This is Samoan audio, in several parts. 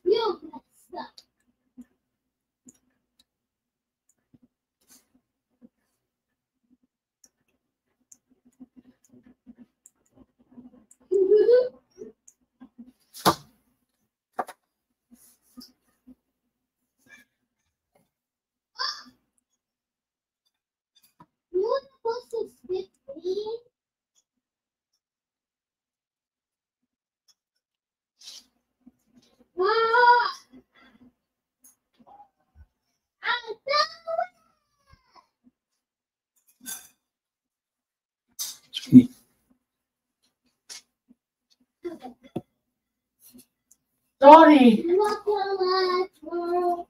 You messed up. You were supposed to skip me. Ah! I'm Sorry. done.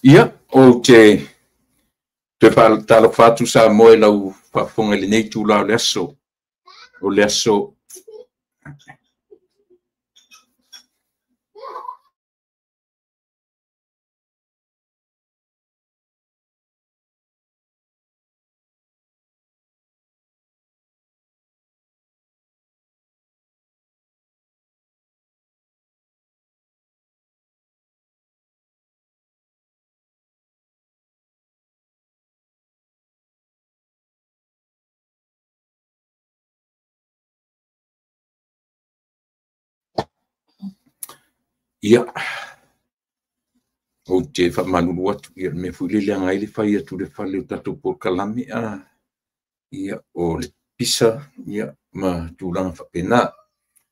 Ia, ou te toe faatalofa atu Samoa i lau faafofoga i lenei itula o le aso. O le aso Ia, ou te faamalulu atu, ia le mea foi lea e leaga ai le fai atu i le fale o tatou polokalame, ia, o le pisa, ia, ma tulaga faapena.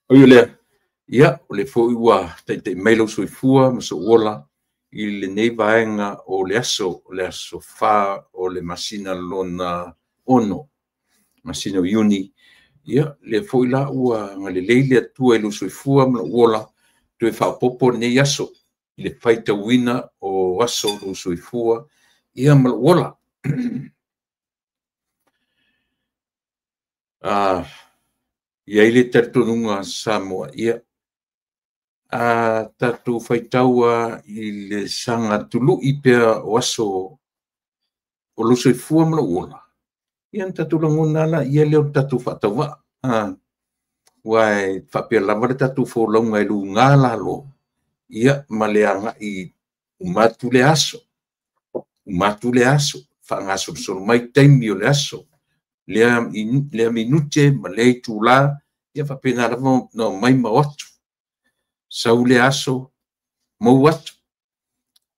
Oi o lea, ia, o lea foi ua taitai mai lou soifua ma sou ola i lenei vaega o le aso, o le aso 4 o le masina lona 6, masina o Iuni. Ia, lea foi la ua agalelei le Atua i lou soifua ma lou ola, toe faaopoopo lenei aso i le faitauina o aso o lou soifua, ia ma lou ola. I ai le talitonuga Samoa, ia, a tatou faitau lava i le saga tului pea o aso o lou soifua ma lou ola, ia ona tatou lagona lava laia lea o le tatou faatauvaa. Aua e faapea lava le tatou folauga e luga lalo, ia ma le agai uma atu le aso, uma atu le aso, faagasolosolo mai taimi o le aso, lea minute ma lea itula, ia faapena lava ona omai ma o atu. Sau le aso, mou atu.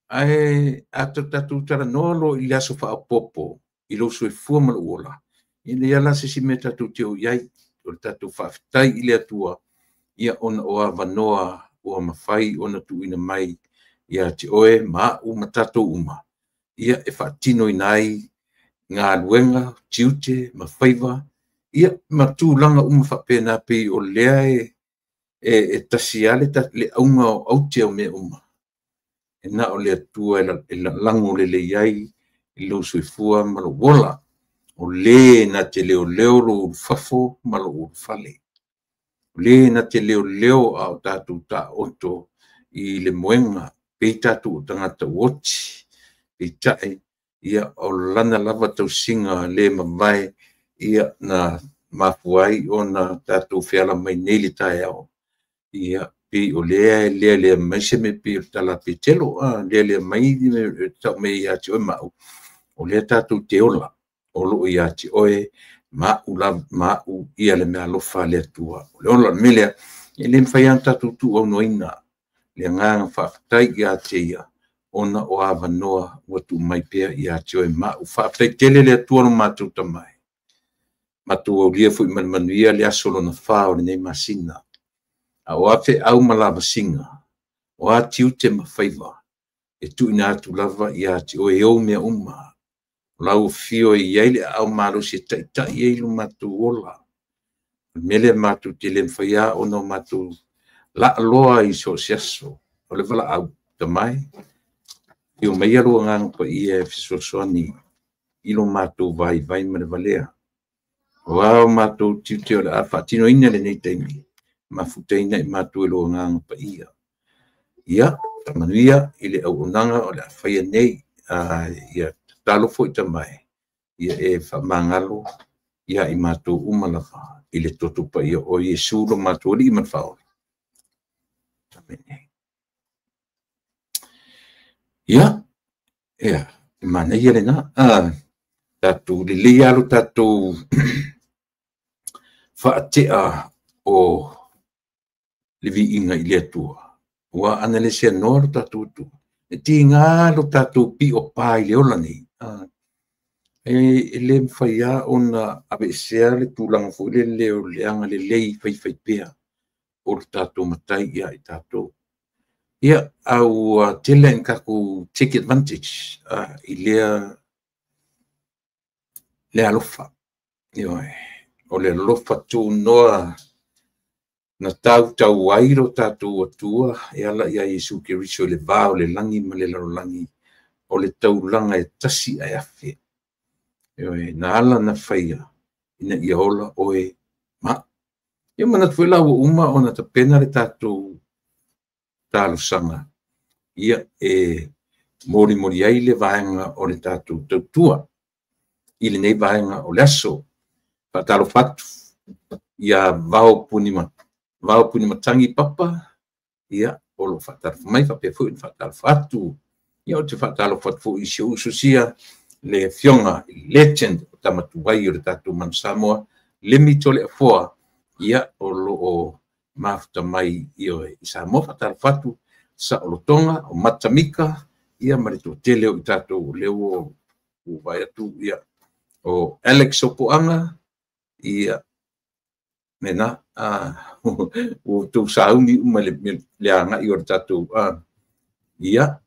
Ae a tatou talanoa loa i le aso faaopoopo i lou soifua ma lou ola, e leai lava se isi mea tatou te o i ai, o le tatou faafetai i le Atua, ia ona o avanoa ua mafai ona tuuina mai ia te oe ma au ma tatou uma, ia e faatinoina ai galuega, tiute ma faiva, Ia ma tulaga uma faapena pei o lea e tasi lava le auga o aute o mea uma. E na o le Atua e lalago lelei ai i lou soifua ma lou ola. O le na te leoleo lou ulufafo ma lou ulufale. O le na te leoleo a o tatou taoto i le moega, pei tatou o tagata uoti. Peitai, ia o lana lava tausiga le mavae, ia na mafua ai ona tatou feala mai nei le taeao. Ia pei o lea e lealea mai se mea pei o le tala a Petelo, lealea mai le tau mai ia te oe ma au, o lea tatou te ola, o loo ia te oe ma au lava, ma au ia le meaalofa a le Atua. O le ola o le mea lea, e le mafai lava ona tatou tuuaunoaina le agaga faafetai ia te ia, ona o avanoa ua tuu mai pea ia te oe ma au. Faafetai tele le Atua lo matou Tama e. Matou aulia foi ma le manuia le aso lona 4 o lenei masina. A o a feau ma lavasiga, o a tiute ma faiva, e tuuina atu lava ia te oe e ou mea uma. O lau afio e i ai le aao malosi e taitai ai lo matou ola. O le mea lea matou te le mafai lava ona o matou laaloa i so o se aso. O le valaau, Tama e, afio maia lou Agaga Paia e fesoasoani i lo matou vaivai ma le valea. O a o matou tiute o le a faatinoina i lenei taimi, mafutaina i matou e lou Agaga Paia. Ia, faamanuia i le auaunaga o le a faia nei. Ia tatalo foi Tama e, ia e faamagalo ia i matou uma lava i le toto paia o Iesu lo matou Alii ma le Faaola. Amene. Ia, e manaia lena. Tatou lelei lava lo tatou faatea o le viiga i le Atua. Ua ana le seanoa lo tatou Atua. E tiga lo tatou pio pa i le ola nei. E le mafai lava ona aveesea le tulaga foi lele o le agalelei faifaipea o le tatou matai ia i tatou. Ia, a ua tele ina tatou take advantage i lea alofa. Ioe, o le alofa tunoa na tautau ai lo tatou Atua e ala ia Iesu Keriso i le va o le lagi ma le lalolagi, o le taulaga e tasi ae afe. Ioe, na ala na faia ina ia ola oe ma. Ia manatu foi la ua uma ona tapena le tatou talosaga, ia e molimoli ai le vaega o le tatou tautua i lenei vaega o le aso. Faatalofa atu ia Vao Punimatagi Papa, ia o lo faatalofa mai, faapea foi ona faatalofa atu. Ia ou te faatalofa atu foi i si ou uso sia, le afioga legend o tamatuai o le tatou Manu Samoa, Lemi Toleafoa, ia o lo o mafuta mai i Samoa. Faatalofa atu Saolotoga o Matamika, ia ma le toatele o i tatou o lea ua vaai atu, ia o Alex Opoaga, ia lena, ua outou sauni uma le agai o le tatou, ia,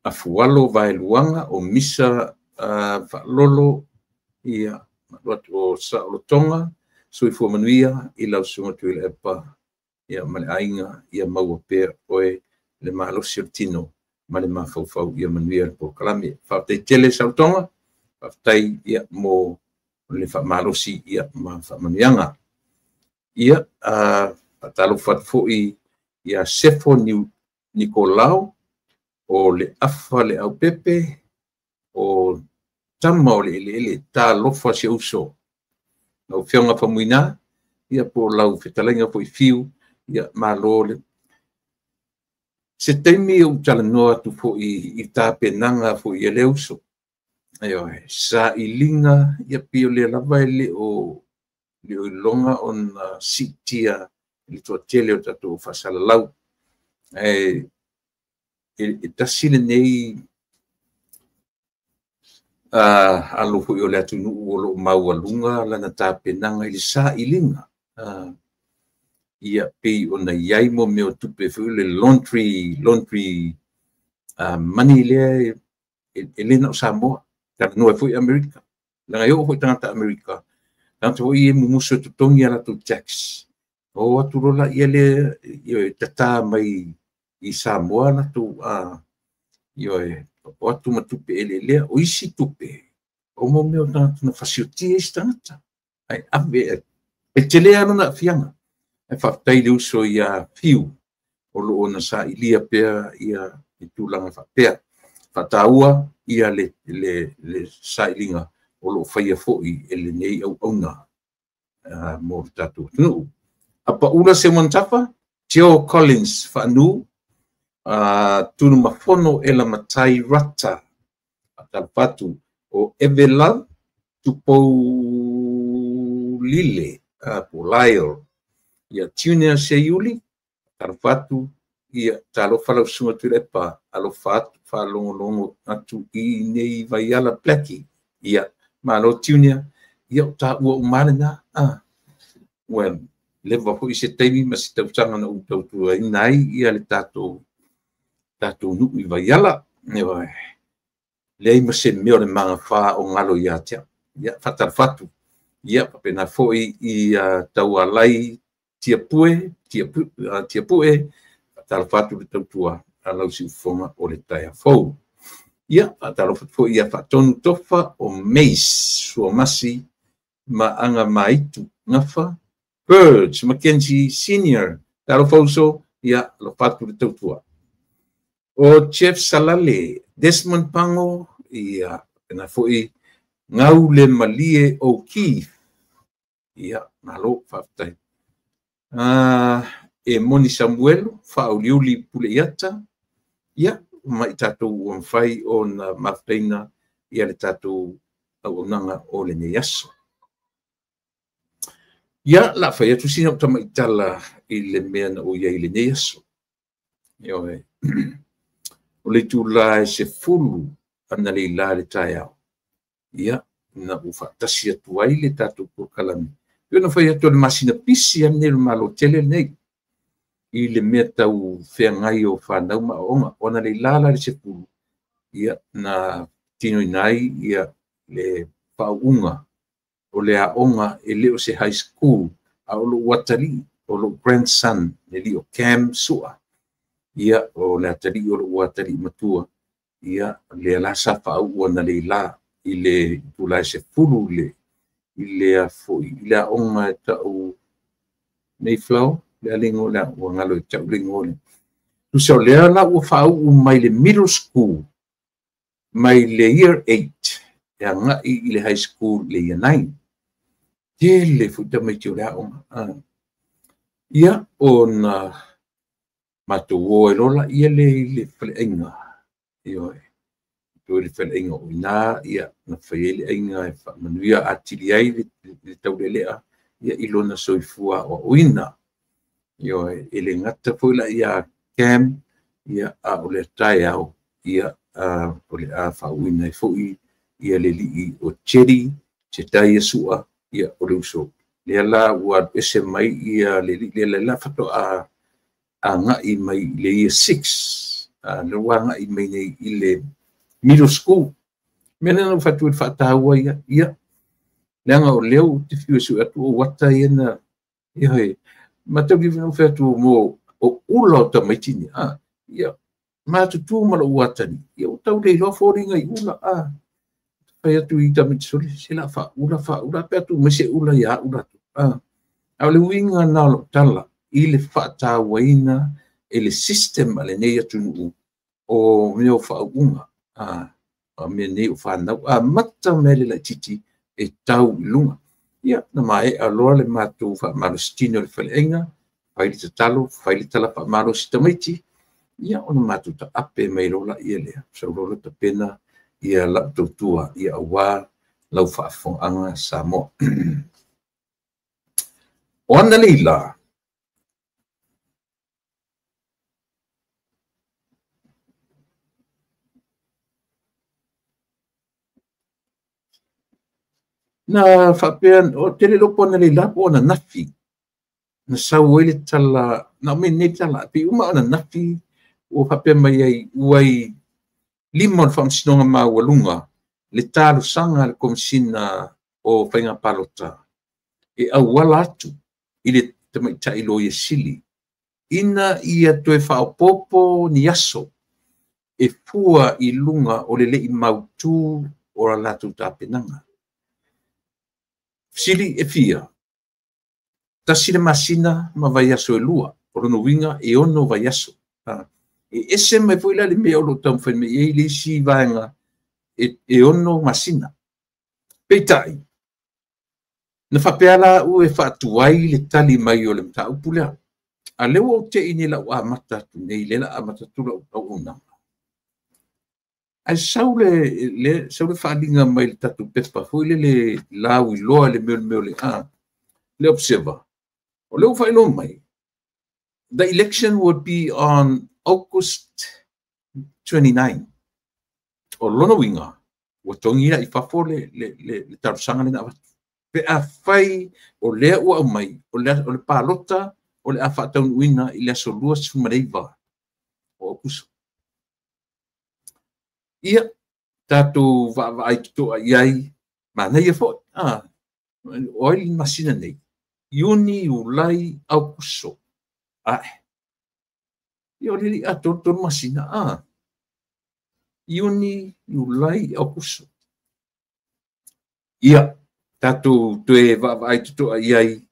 Afualo Vaeluaga o Misa Faalolo, ia o Saolotoga, soifua manuia i lau susuga Tuilaepa, ia ma le aiga, ia maua pea oe le malosi o le tino ma le mafaufau, ia manuia le polokalame. Faafetai tele Saolotoga, faafetai ia mo le faamalosi ia ma faamanuiaga. Ia, faatalofa atu foi ia Sefo Nikolao, o le afa le aupepe, o tama o le eleele, talofa si uso. Lau afioga Faumuina, ia po o lau fetalaiga foi Fiu, ia malo le. Se taimi ou talanoa atu foi i tapenaga foi a le uso. Ioe, sailiga, ia pei o lea lava e le o iloga ona siitia i le toatele o tatou faasalalau. E tasi lenei alo foi o le atunuu o lo o maualuga lana tapenaga i le sailiga. Ia pei ona i ai mo mea o tupe foi le laundry money lea e le na o Samoa. Talanoa ai foi Amerika. Leaga e oo foi tagata Amerika, tagata foi e mumusu e totogi a latou tax. O atu lola ia le e tata mai i Samoa latou o atu ma tupe ele lea. O isi tupe, o mo mea o tagata na fasiotia isi tagata. Ai ave e tele lava lona aafiaga. Ae faafetai le uso ia Fiu o loo na sailia pea ia i tulaga faapea. Faataua ia le sailiga o loo faia foi e lenei auauna mo le tatou atunuu. Apaula Seumanutafa, Joe Collins Faanu, Tunumafono Ela Matai Rata, Fatalafatu o Evelove Tupou Lile, po Lyle, ia Tunia Seiuli, Fatalafatu, ia talofa lau susuga Tuilaepa, alofa atu faalogologo atu i nei Vaiala Blackie. Ia malo Tunia, ia o taua uma lena. Well, leva foi se taimi ma se tausaga na ou tautuaina ai ia le tatou nuu i Vaiala. Leai ma se mea o le magafa o galo ia te au. Ia faatalofa Ia faapena foi i taualai Tiapue, faatalofa atu le tautua a lau siufofoga o le taeao fou. Ia faatalofa foi ia Faatonu Tofa o Mace Suamasi ma Aga Maitu Gafa Birds Mackenzie Senior. Talofa uso, ia alofa atu le tautua. O Jeff Salale, Desmond Pango, ia faapena foi Gaule Malie O'Keefe. Ia malo faafetai. E Moni Samuelu, Faauliuli Puleiata, ia ma i tatou ua mafai ona mafutaina ia le tatou auaunaga o lenei aso. Ia la fai atu sina o tamaitala i le mea na o iai i lenei aso. Ioe. O le itula e 10 ana le ila le taeao. Ia na u faatasi atu ai le tatou polokalame. Ia na fai atu o le masina pisi ane le malo tele nei i le mea tau feagai o whanau ma aoga. O ana le ila la le 10, ia na tinoina ai ia le faauuga o le aoga e le o se high school, a o lou atalii, o lou grandson, le li o Cam Sua. Ia o le atalii o lou atalii matua, ia le la sa faauua na le ila i le itula e 10 i le afoi, i le aoga e tau Mayflower, le alingo le ua ngalo e tau lingo le. Tusa o lea la ua faau'u mai le middle school, mai le year 8, e agai i le high school le year 9. Tele foi tamaiti o le aoga. Ia ona matou o ai loa ia le faleaiga. Ioe. Toe le faleaiga o ina, ia na fai ai le aiga e faamanuia atili ai le taulelea, ia i lona soifua aoaoina. Ioe, e le gata foi la ia Cam, ia a o le taeao, ia o le a faauuina ai foi ia le lii o Chedi, Chetai Sua, ia o le uso. Lea la ua ese mai ia le lii lea la faatoa agai mai i le year 6, le ua agai mai nei i le middle school. Mea lea na ou fai atu i le faataua ia, ia, leaga o lea ou te fiu e sue atu o ata ia na, ia, matau ki ou fai atu mo o ula o tamaiti ni, ia, matutu ma lou atali, ia o tau le iloa foliga i ula, fai atu i tamaiti sole, se la faaula, faaula, pe atu mai se ula ia ula atu, A o le uiga na o lou tala i le faatauaina e le system a lenei atunuu o mea o faauuga, o mea nei o whanau, mata mea le laititi e tau i luga. Ia, na maea loa le matou faamalositino o le faleaiga, fai le tatalo, fai le tala faamalosi tamaiti, ia ona matou taape mai loa la ia lea, sau loa la tapena ia lau tautua, ia aua lau faafofogaaga Samoa. O ana le ila, na faapea, o tele lopo ana le ila po o ana nafi. Na sau ai le tala, na aumai nei tala, pei uma ananafi ua faapea mai ai ua i lima o le Faamasinoga Maualuga le talosaga a le Komesina o Faiga Palota e auala atu i le tamaitai Loia Sili ina ia toe faaopoopo ni aso e fua i luga o le lei mautu o la latou tapenaga. Fesili e fia, 1 le masina ma vaiaso e 2, o lona uiga e 6 vaiaso. E ese mai foi la le mea o lo o taumafai mai ai le isi vaega e 6 masina. Peitai, na faapea la au e faatuai le tali mai o le mataupu lea. A lea ua ou tei nei lau amata atu nei, lea la amata atu lau auaunaga. Ae sau le faaaliga mai le tatou pepa foi lele lauiloa le mea o le a, le Observer. O lea ua faailoa mai, the election would be on August 29. O lona uiga, ua togi la i fafo le talosaga lena avatu. Pe afai o lea ua aumai, o le palota o le a faataunuuina i le aso 29 o Aokuso. Ia, tatou vaavaai totoa i ai, manaia foi, o ai le masina nei, Iuni, Iulai, Aokuso. Ae, ia o le lii atoa 3 masina, Iuni, Iulai, Aokuso. Ia, tatou toe vaavaai totoa i ai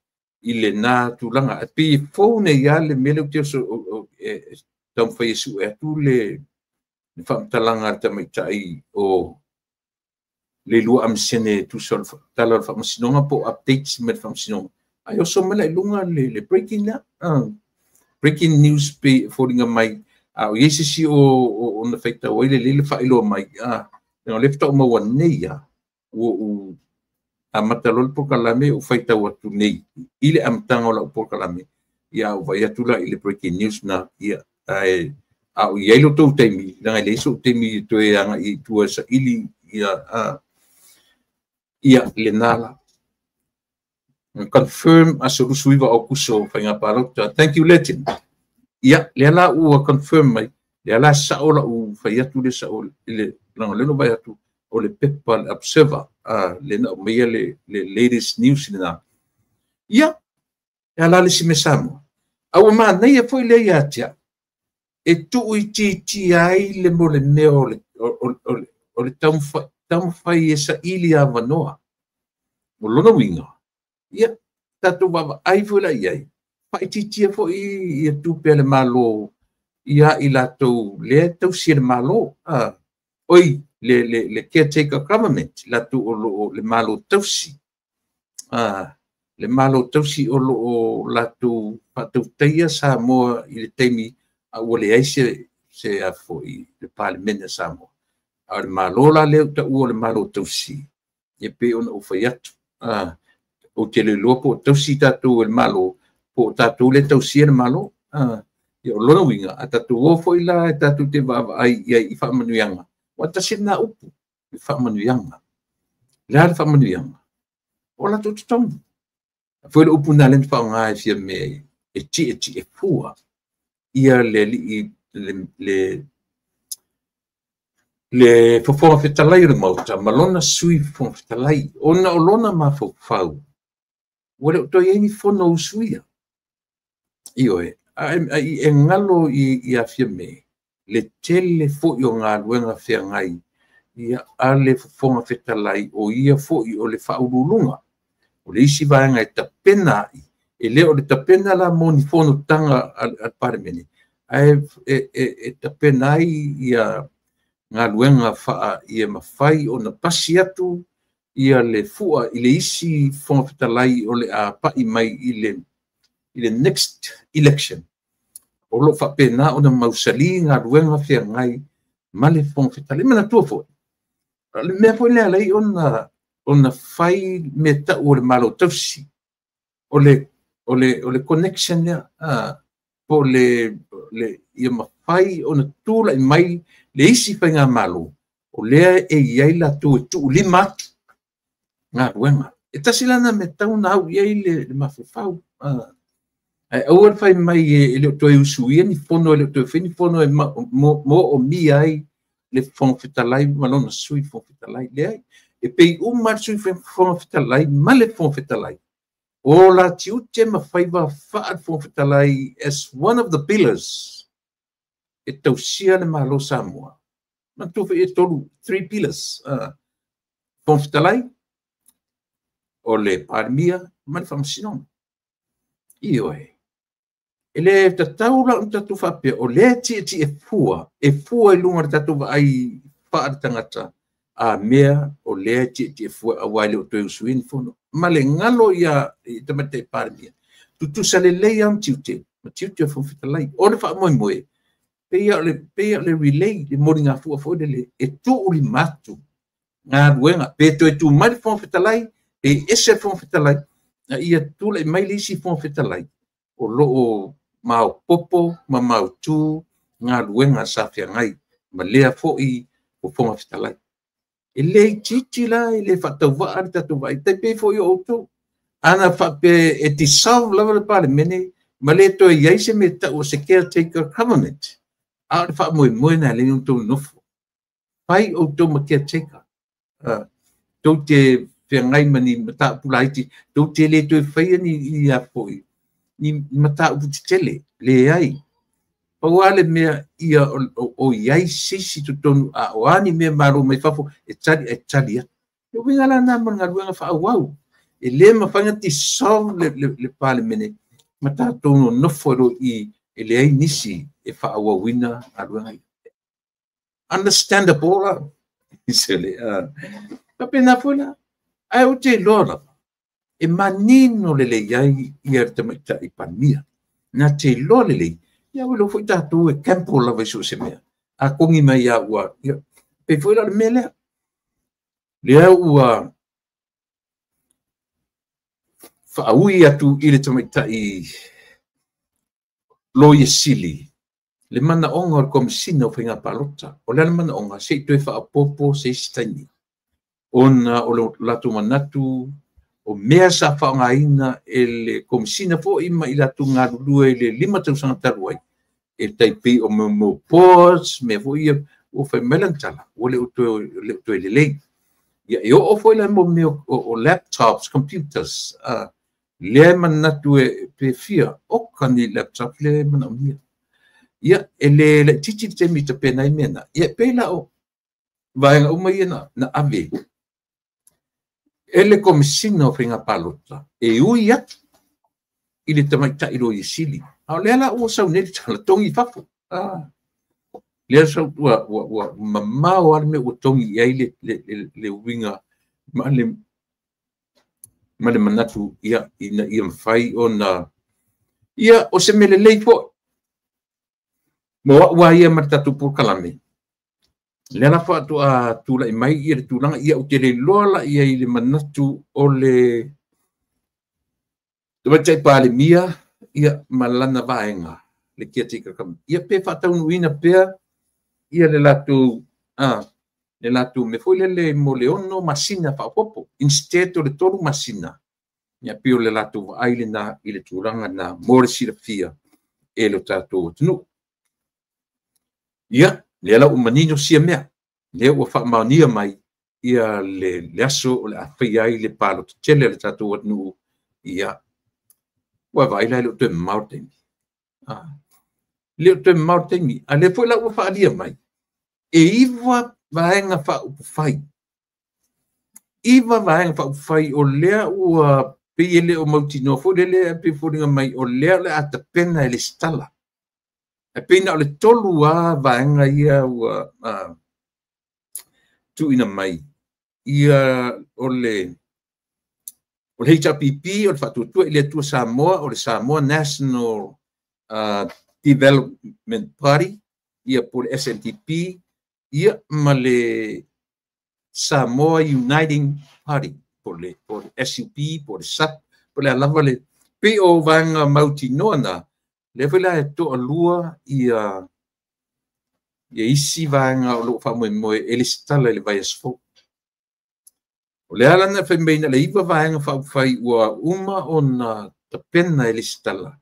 i lena tulaga. E pei e fou nei lava le mea lea ou te oso e taumafai e sue atu le faamatalaga a le tamaitai o le lua amisene tusa o le tala o le faamasinoga po o updates mai le faamasinoga. Ae oso mai la i luga le breaking lea. Breaking news pe foliga mai. A o i ai se isi o na faitau ai le lele faailoa mai. O lea faatoa maua nei lava. Ua ou amata loa le polokalame ou faitau atu nei i le amataga o lau polokalame. Ia ou vaai atu la i le breaking news na. Ia, ae a o i ai lo tou taimi, leaga e leai sou taimi e toe agai i tua e saili ia lena la. Confirm aso 29 Aokuso Faiga Palota. Thank you, Legend. Ia, lea la ua confirm mai, lea la sao lau fai atu le sao le leaga lea na vaai atu o le pepa le Observer, le na aumaia le latest news lena. Ia, e ala le isi mea Samoa. A ua manaia foi lea ia te au, e tuuitiitia ai le mo le mea o le taumafai e saili avanoa. O lona uiga, ia, tatou vaavaai foi la i ai, faaitiitia foi ia tupe a le Malo ia i latou lea tausi e le Malo. Oi, le caretaker government, latou o lo o le Malo tausi. Le Malo tausi o lo o latou faatautaia Samoa i le taimi a ua leai se foi le Palemene a Samoa. A o le Malo la lea taua o le Malo tausi, e pei ona ou fai atu. Ou te le iloa po o tausi tatou e le Malo, po o tatou le tausia le Malo. Ia o lona uiga, a tatou o foi la e tatou te vaavaai i ai i faamanuiaga, ua tasi lena upu, le faamanuiaga. Le a le faamanuiaga? O latou totogi. Foi le upu na lea na faaaoga e fia mea e tietie fua ia le alii le fofoga fetalai o le Maota ma lona sui fofoga fetalai, ona o lona mafaufau ua le o toe i ai ni fono usuia. Ioe, e galo i afia me le tele foi o galuega feagai ia a le fofoga fetalai o ia foi o le faauluuluga. O le isi vaega e tapena ai, e le o le tapena la mo ni fonotaga a le Palemene, ae e tapena ai ia galuega faa ia mafai ona pasi atu ia le fua i le isi fofoga fetalai o le a pai mai i le next election. O lo o faapena ona mausali galuega feagai ma le fofoga fetalai. Manatua foi, le mea foi lea alai ona fai mea tau o le Malo tausi, o le connection lea, po le ia mafai ona tulai mai le isi faigamalo, o lea e i ai latou e tuulima atu galuega. E tasi lana mea tau na au i ai le mafaufau. Ae aua le fai mai e le o toe usuia ni fono, e le o toe fai ni fono e moomia ai le Fofoga Fetalai ma lona Sui Fofoga Fetalai. Leai, e pei uma le Sui Fofoga Fetalai ma le Fofoga Fetalai. O la tiute ma faiva faa-Fofoga Fetalai as one of the pillars e tausia le Malo Samoa. Manatua foi e tolu, three pillars. Fofoga Fetalai, o le Palemia ma le Faamasinoga. Ioe. E le tatau la ona tatou faapea, o lea tietie fua, e fua i luga o le tatou vaai faaletagata, a mea o lea tietie fua aua e le o toe usuina fono. Ma le galo ia i tamaitai Palemia, tutusa lelei lava ma tiute, ma tiute o Fofoga Fetalai. O le faamoemoe, pei o le relay, le moligafua foi lele, e tuulima atu galuega, pe toe tu mai le Fofoga Fetalai, pe ese le Fofoga Fetalai, a ia tulai mai le isi Fofoga Fetalai, o loo maopopo ma mautu galuega sa feagai ma lea foi Fofoga Fetalai. E le itiiti la, e le faatauvaa le tatou vaai, tai pei foi o outou. Ana faapea e dissolve lava le Palemene, ma le toe iai se mea tau o se caretaker government. A o le faamoemoe na le outou nofo. Fai outou ma caretaker. Tou te feagai ma ni mataupu laiti, tou te le toe faia ni ia foi, ni mataupu tetele, leai. Pau lava le mea ia o iai se isi totonu a o a ni mea malo mai fafo e tali e tali atu. Le uiga la na mo le galuega faaauau. E le mafai ona dissolve le Palemene ma tatou nonofo loa i e leai nisi e faaauauina galuega ia. Understandable la. Sele, faapena foi la. Ae ou te iloa lava, e manino lelei ai ia le tamaitai Palemia. Na te iloa lelei, ia ua iloa foi tatou e gamble lava i so o se mea. A kogi mai ia ua, ia, pei foi la o le mea lea. Lea ua faaui atu i le tamaitai Loia Sili le manaoga o le Komesina o Faiga Palota. O le a le manaoga, se i toe faaopoopo se isi taimi. Ona o le latou manatu, o mea sa faaaogaina e le Komesina foi ma i latou galulue i le 5 tausaga talu ai, e tai pei o mea boards, mea foi ia, ua fai mai lana tala, ua le o toe lelei. Ia, e oo foi la mo mea o laptops, computers, lea manatu e pe fia, oka ni laptop lea e manaomia. Ia, e le laitiiti le taimi i tapena ai mea na. Ia, pei la o vaega uma ia na ave e le Komesina o Faiga Palota e ui atu i le tamaitai Loia Sili. A o lea la ua sau nei le tala, togi i fafo. Lea sau ua mamao lava le mea ua togi i ai le uiga ma le manatu ia, ina ia mafai ona ia o se mea lelei foi. Mo au lava ia ma le tatou polokalame, lea la faatoa tulai mai ia le tulaga, ia ou te le iloa la ia i le manatu o le tamaitai Palemia ia ma lana vaega, le caretaker government. Ia pe faataunuuina pea ia le latou mea foi lele mo le 6 masina faaopoopo, instead o le 3 masina. Ia pei o le latou vaai lena i le tulaga na mo le silafia e lo tatou atunuu. Ia, lea la ua manino sia mea, lea ua faamaonia mai ia le aso o le a faia ai le palota tele a le tatou atunuu. Ia, ua vaai la e le o toe mamao le taimi. Le o toe mamao le taimi. A lea foi la ua faaalia mai, e 9 vaega faaupufai. 9 vaega faaupufai o lea ua pei e le o mautinoa foi lele e pei foliga mai o lea o le a tapena e le lesitala. E pei na o le 3 lava vaega ia ua tuuina mai. Ia o le HRPP, o le Faatuatua i le Atua Samoa, o le Samoa National Development Party, ia po le SNDP, ia ma le Samoa Uniting Party, po le SUP, po le SUP, po le alava le pei o vaega mautinoa na, lea foi la e toalua ia isi vaega o loo faamoemoe e lesitala i le vaiaso fou. O le ala na fai mai na le 9 vaega faaupufai ua uma ona tapena e lesitala,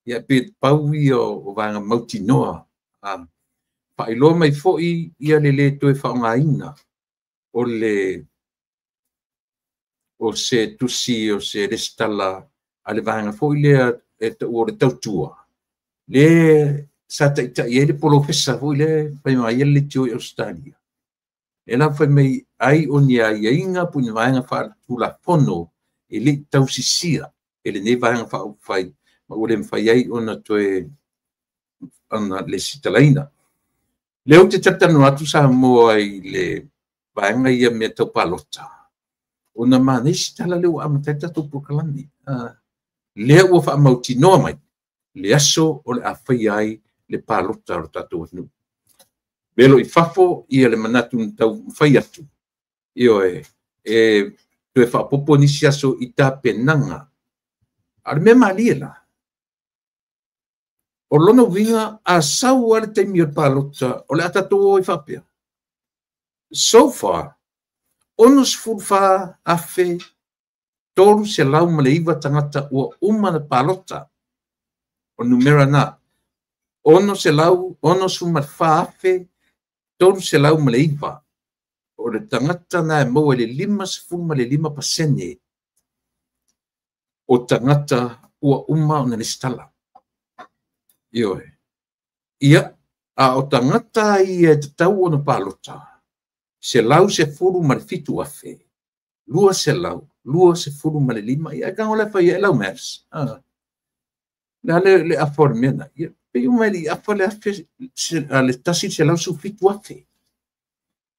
Ia pe pau ia o vaega mautinoa. Faailoa mai foi ia le lē toe faaaogaina o le o se tusi o se lesitala a le vaega foi lea e taua o le tautua, le sa taitai ai le polofesa foi lea fai mai ai le leitio i Ausetalia. E la fai mai ai o ni aiaiga po o ni vaega faaletulafono e le i tausisia e lenei vaega faaupufai ma ua le mafai ai ona toe ona lesitalaina. Lea ou te talatalanoa atu Samoa i le vaega ia mea tau palota, ona manaia si tala lea ua amata ai le tatou polokalame. Lea ua faamautinoa mai le aso o le a faia ai le palota o le tatou atunuu. Velo i fafo ia le manatu na taumafai atu, ioe, e toe faaopoopo nisi aso i tapenaga. A o le mea malie la, o lona uiga a sau lava le taimi o le palota, o le a tatou o ai faapea. So far, 64,309 tagata ua uma na palota. O le numera na. 64,309. O le tagata na e maua i le 55% o tagata ua uma ona lesitala. Ioe. Ia, a o tagata ia e tatau ona palota, 117,225. Ia, e tago le fai e lau maths. Le le le afa o le mea na. Ia, pe uma i afa le afe, le 117,000.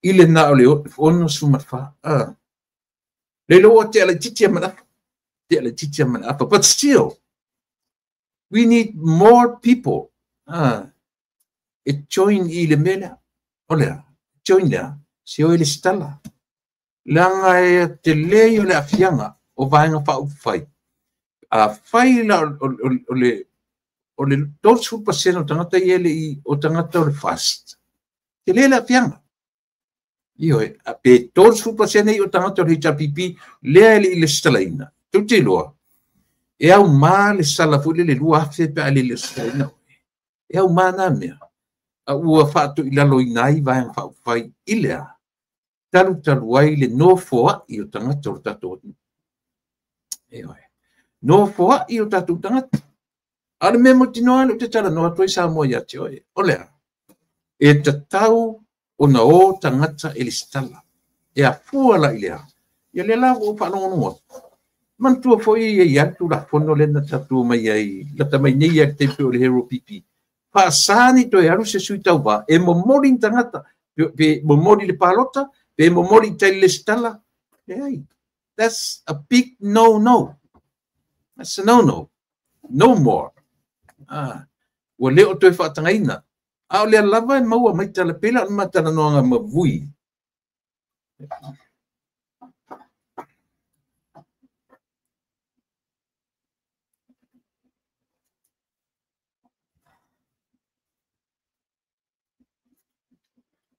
I le na o le 64. Le loa te ala titi a mana. Te ala titi a mana. But still, we need more people. E join i le mea lea. O lea, join lea. Se o e lesitala. Leaga e te lei o le afiaga o vaega faaupufai. A fai la o le 30% o tagata ia le i o tagata o le fast. Te le le afiaga. Ioe, pe 30% i o tagata o le HRPP lea e le i lesitalaina. Tou te iloa, e au ma le sala foi le 2,000 pe a le lesitalaina. E au ma nā mea. A ua faatoilaloina ai vaega faaupufai i lea. Talu talu ai le nofoai o tagata o le tatou atunuu. Ioe. Nofoai o tatou tagata. A o le mea mautinoa le ou te talanoa atu ai Samoa ia te oe. O lea, e tatau ona o tagata e lesitala. E afua la i lea. Ia lea la ua ou faalogologo atu. Manatua foi ia i ai le Tulafono lea na tatou mai ai, lata mai nei ia le taimi o le Hero PP. Faasa ni toe alu se sui tauva e momoli ni tagata, pe momoli le palota, pe momoli i tai le lesitala. Leai. That's a big no-no. That's a no-no. No more. Ua le o toe faatagaina. A o lea lava e maua mai tala pela o le matalanoaga mavui.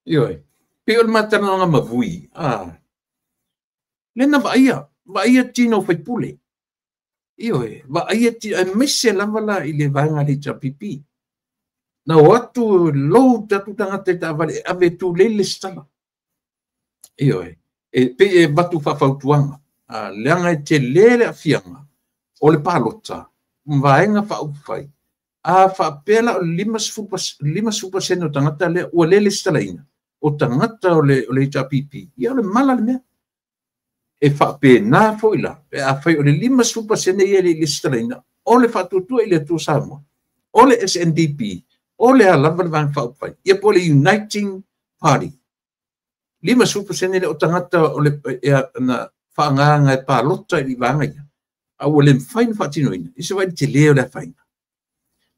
Ioe. Pe o le matalanoaga mavui. Le na vaaia. Vaaia tino faipule. Ioe. Vaaia tino. Aemaise lava la i le vaega le HRPP. Na o atu lou tatu tagata i taavale e ave tulei le lesitala. Ioe. E pe e vatu faafautuaga. Leaga e tele le afiaga o le palota vaega faaupufai. A faapea la o le 50% o tagata lea ua le lesitalaina. O tagata o le HRPP. Ia o le mala le mea. E faapena foi la. Pe a fai o le 50% ia le lesitalaina. O le faatuatua i le Atua Samoa. O le SNDP. O le a lava le vaega faaupufai. Ia po o le Uniting Party. 50% le o tagata o le na faagaga e palota i le vaega ia. A ua le mafai ona faatinoina. I se vaai tele o le afaina.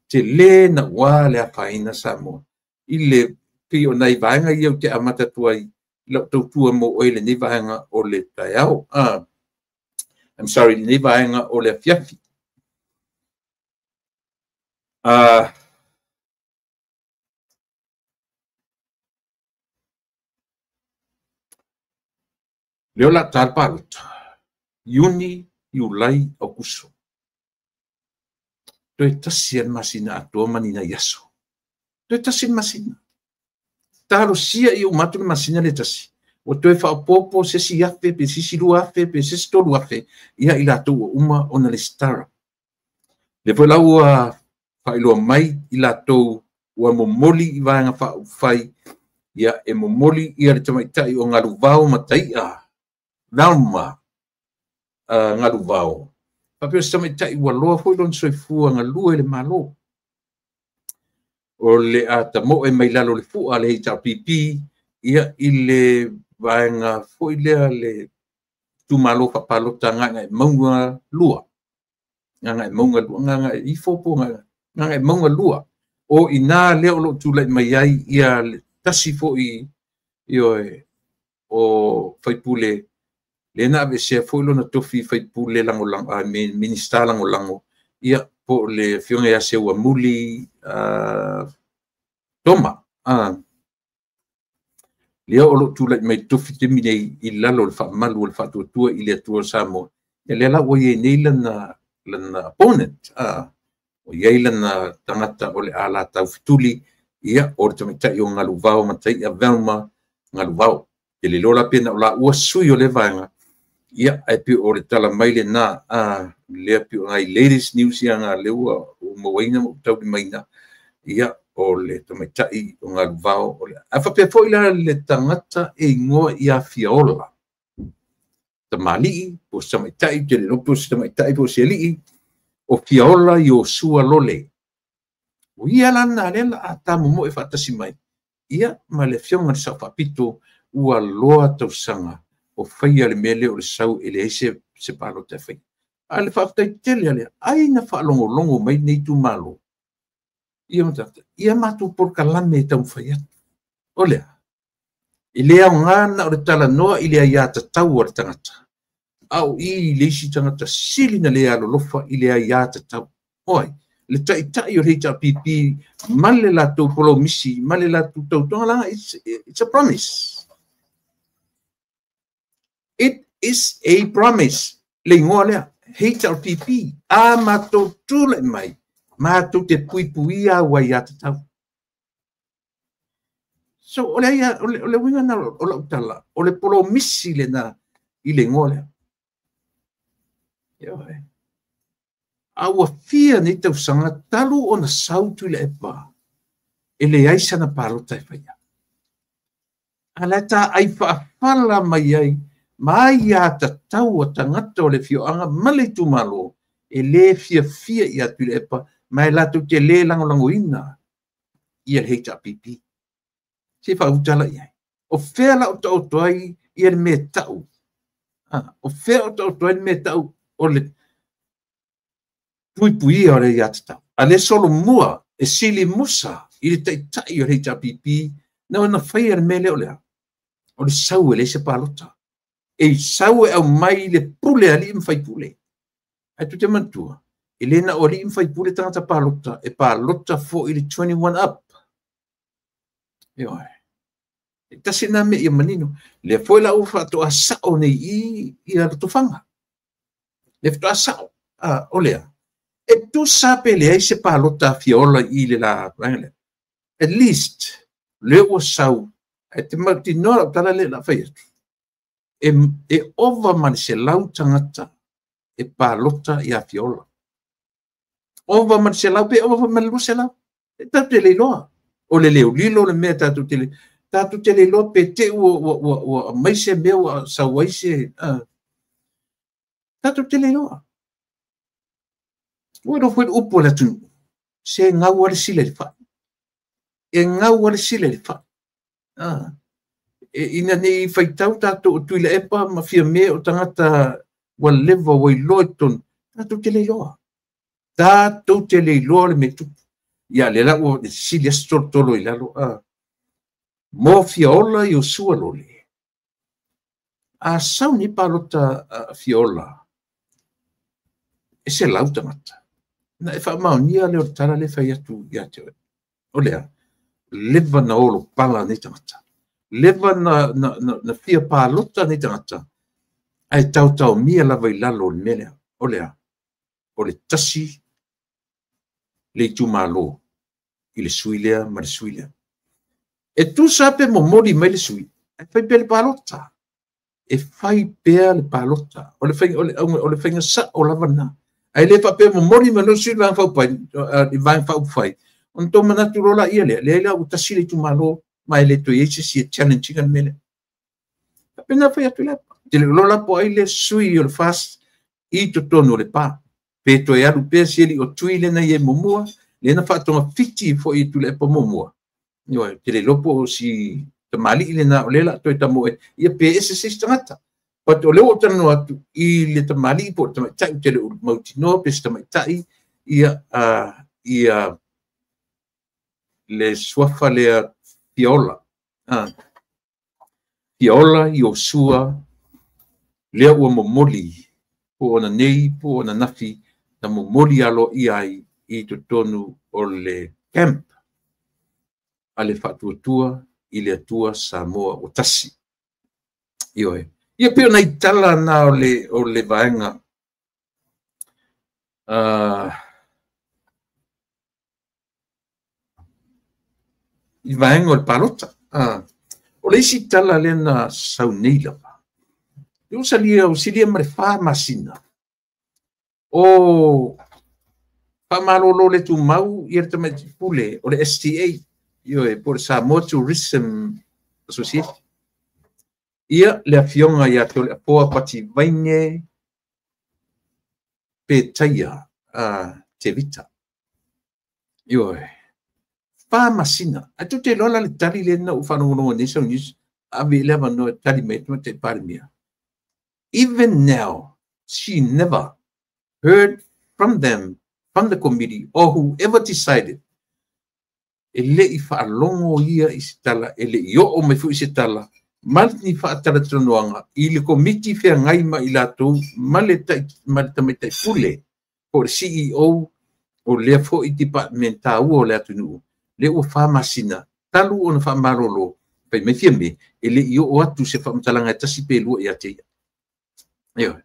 Tele na ua le afaina Samoa. I le pei o nai vaega ia ou te amata atu ai lau tautua mo oe lenei vaega o le taeao. I'm sorry, lenei vaega o le afiafi. Leo la ta le palota. Iuni, Iulai, Aukuso. Toe tasi le masina atoa ma ni nai aso. Toe tasi le masina. Talosia ia uma atu le masina le tasi. Ua toe faaopoopo se isi 1,000 pe se isi 2,000 pe se isi 3,000 ia i latou ua uma ona lesitara. Lea foi la ua faailoa mai i latou ua momoli i vaega faaupufai, ia e momoli ia le tamaitai o Galuvao Mataia, Velma Galuvao. Faapea o se tamaitai ua loa foi lona soifua galue i le Malo. O le a tamoe mai lalo le fua le HRPP, ia i le vaega foi lea le itumalo faapalota Gagaemauga 2. Gagaemauga 2, Gagae ifo po Gagaemauga 2. O ina lea o loo tulai mai ai ia le tasi foi ioe o faipule le na aveesea foi lona tofi faipule lagolago Minisita lagolago ia po le afioga ia Seuamuli Toma lea o loo tulai mai tofi taimi nei i lalo o le faamalu o le faatuatua i le Atua o Samoa. Ia lea la ua i ai nei lana opponent o i ai lana tagata o le a taufetuli ia o le tamaitai o Galuvao Mataia Velma Galuvao. E le iloa la pe na o la ua sui o le vaega ia ae pei o le tala mai lena lea pei o nai latest news ia na lea ua mauaina ma ou taulimaina ia o le tamaitai o Galuvao o le a faapea foi la le tagata e igoa ia Fiaola tamalii po o se tamaitai te le iloa po o se tamaitai po o se alii o Fiaola Iosua Lole. O ia la lena lea la a tamomoe faatasi mai ia ma le afioga i le Sao Faapito ua loa tausaga o faia le mea lea o le sau e leai se palota e faia. A le faafetai tele a lea, ai na faalogologo mai nei itumalo ia matata, ia matou polokalame e taumafai atu. O lea, e le aoga na o le talanoa i le aiatatau a le tagata, a o i le isi tagata sili na le alolofa i le aiatatau. Oi, le taitai o le HRPP ma le latou polomisi, ma le latou tautoga laga, it's a promise. It is a promise. Le igoa lea, HRPP, a matou tulai mai, matou te puipuia au aiatatau. So, o le uiga na o lau tala, o le polomisi lena i le igoa lea. A ua fia nei tausaga talu ona sau Tuilaepa e leai sana palota e faia. A la ta ai faafala mai ai ma aiatatau a tagata o le afioaga ma le itumalo e le fiafia ia Tuilaepa ma e latou te le lagolagoina ia le HRPP. Se faautala i ai. O fea la o taoto ai ia le mea tau. O fea o taoto ai le mea tau o le puipuia o le aiatatau. A le solomua e sili musa i le taitai o le HRPP na ona faia le mea lea o lea. O le sau e leai se palota. E sau e aumai le pule a alii ma faipule. Ae tu te manatua, e le na o alii ma faipule tagata palota, e palota foi le 21 up. Ioe. E tasi nā mea ia manino. Lea foi la ua faatoa sao nei i ia Lotofaga. Lea faatoa sao. O lea. E tusa pe leai se palota a Fiaola i le la vaega lea. At least, lea ua sau. E te mautinoa lau tala lea la fai atu. E ova ma le 100 tagata e palota ia Fiaola. Ova ma le 100 pe ova ma le 200. E tatou te le iloa. O le leolilo le mea tatou te le iloa pe te ua aumai se mea ua sau ai se... Tatou te le iloa. Ua iloa foi le upu o le atunuu. Se gau a le sila i le fai. E gau a le sila i le fai. Ina nei faitau tatou o Tuilaepa ma Fiame o tagata ua leva ua iloa i totonu. Tatou te le iloa. Tatou te le iloa le mea tupu. Ia lea la ua sili aso tolotolo i lalo. Mo Fiaola Iosua Lole. A sau ni palota Fiaola e 100 tagata. Na e faamaonia lea o le tala le fai atu ia te oe. O lea, leva na olo pala nei tagata. Leva na fia palota nei tagata. Ae taotaomia lava i lalo o le mea lea. O lea, o le tasi le itumalo i le sui lea ma le sui lea. E tusa pe momoli mai le sui, e fai pea le palota. E fai pea le palota. O le faiga sao lava na. Ae le faapea momoli mai le sui le vaega faaupufai, ona tou manatu loa laia lea, leai la ua tasi le itumalo, ma e le toe i ai se isi e challenge ina le mea lea. Faapena fai atu le apa. Te le iloa la po o ai le sui o le FAST i totonu o le pa. Pe toe alu pea si alii o Tui lea na i ai muamua, lea na faatogafiti foi i Tuilaepa muamua. Ioe, te le iloa po o si tamalii lena o lea o le a toe tamoe, ia pe ese se isi tagata. But o lea ua ou talanoa atu i le tamalii po o le tamaitai, ou te le o mautinoa pe se tamaitai, ia, ia le suafa lea Fiaola. Fiaola Iosua, lea ua momoli, po o ona nei, po o ona nafi, na momoli aloaia ai i totonu o le camp a le Faatuatua i le Atua Samoa ua tasi. Ioe. Ia pei o nai tala na o le vaega i vaega o le palota. O le isi tala lea na sau nei lava, o silia ma le 4 masina, o faamalolo le tumau ia le tamaiti pule o le STA, ioe, po o le Samoa Tourism Association. Ia le afioga ia Toleafoa Pati Vaine Petaia Tevita. Ioe, 4 masina. Ae tou te iloa la le tali lea na ou faalogologo nei sau news, ave i le avanoa e tali mai tamaitai Palemia. Even now, she never heard from them, from the committee, or whoever decided. E le i faalogo ia i se tala, e le i oo mai foi se tala, ma ni faatalatalanoaga i le komiti feagai ma i latou ma le tamaitai pule, po o le CEO o lea foi department taua o le atunuu, lea ua 4 masina, talu ona faamalolo, fai mai fia me, e le i oo atu se faamatalaga e 1 pe 2 ia te ia. Ioe.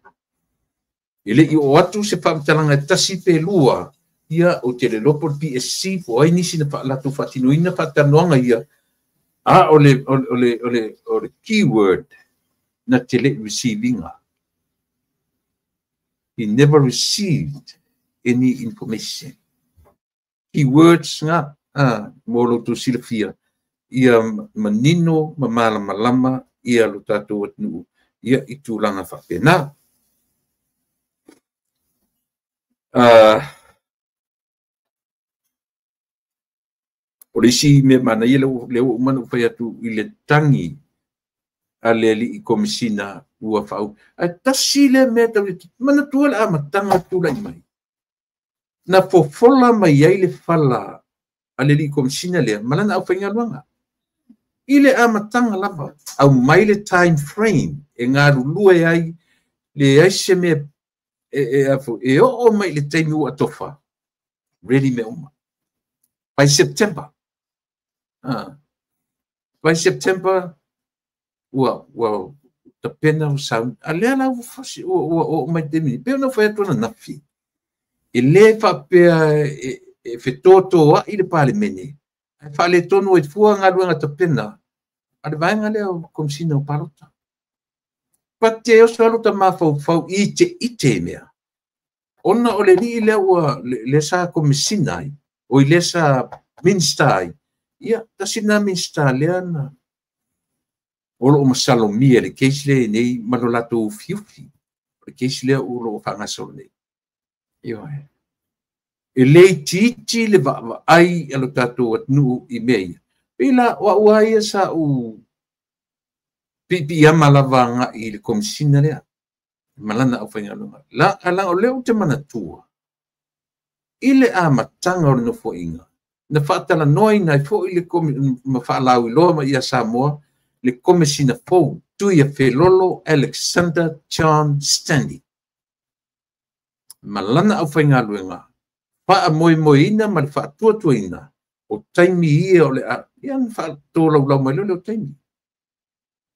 E le i oo atu se faamatalaga e 1 pe 2, ia o te le iloa po o le PSC, po o ai nisi na latou faatinoina faatalanoaga ia, a o le keyword na te le receiving. He never received any information. Keywords nga mo lo tou silafia, ia manino ma malamalama ia lo tatou atunuu ia i tulaga faapena. O le isi mea manaia lea ua uma ona ou fai atu i le tagi a le alii komisina ua faau. Ae tasi lea mea tau manatua le amataga tulai mai. Na fofola mai ai le fala a le alii komisina lea ma lana aufaigaluega. I le amataga lava, aumai le time frame e galulue ai, leai se mea e oo mai le taimi ua atofa, ready mea uma. By September, by September, ua tapena o sauni. A lea la ua oo mai taimi, pe ona fai atu ona nafi. E le faapea e fetotoai le Palemene, ae faaletonu ai fua galuega tapena a le vaega lea o Komisina o Palota. Pate oso alu ta mafaufau i te ite mea. Ona o le alii lea ua lea sa komisina ai, o i lea sa minista ai, ia tasi na minista lea na o loo masalomia le case lea nei ma lo latou ufiufi. O le case lea o loo faagasolo nei. Ioe. E le itiiti le vaavaai a lo tatou atunuu i mea ia. Pei la o au lava ia sa ou piipiiama lava agai i le komisina lea ma lana aufaigaluega. La o lea ou te manatua i le amataga o le nofoaiga, na faatalanoaina ai foi le ma faalauiloa mai ia Samoa le komisina fou Tuiafelolo Alexander John Stanley. Ma lana aufaigaluega faamoemoeina ma le faatuatuaina o taimi ia o le ia na faatolaulau mai lea o taimi.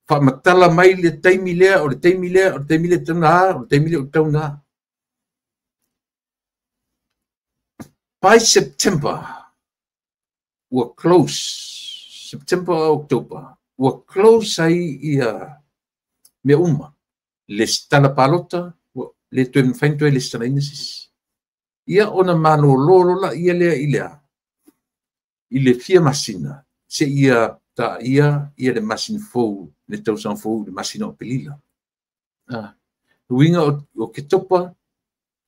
Faamatala mai le taimi lea, o le taimi lea, o le taimi lea tauna, o le taimi lea o tauna. By September, ua close, September, October, ua close ai ia mea uma. Lesitala palota, ua le toe mafai ona toe lesitalaina se isi. Ia ona malolo loa laia lea i le a? I le fia masina seia taia ia le masina fou, le tausaga fou i le masina o Aperila. Uiga o Oketopa,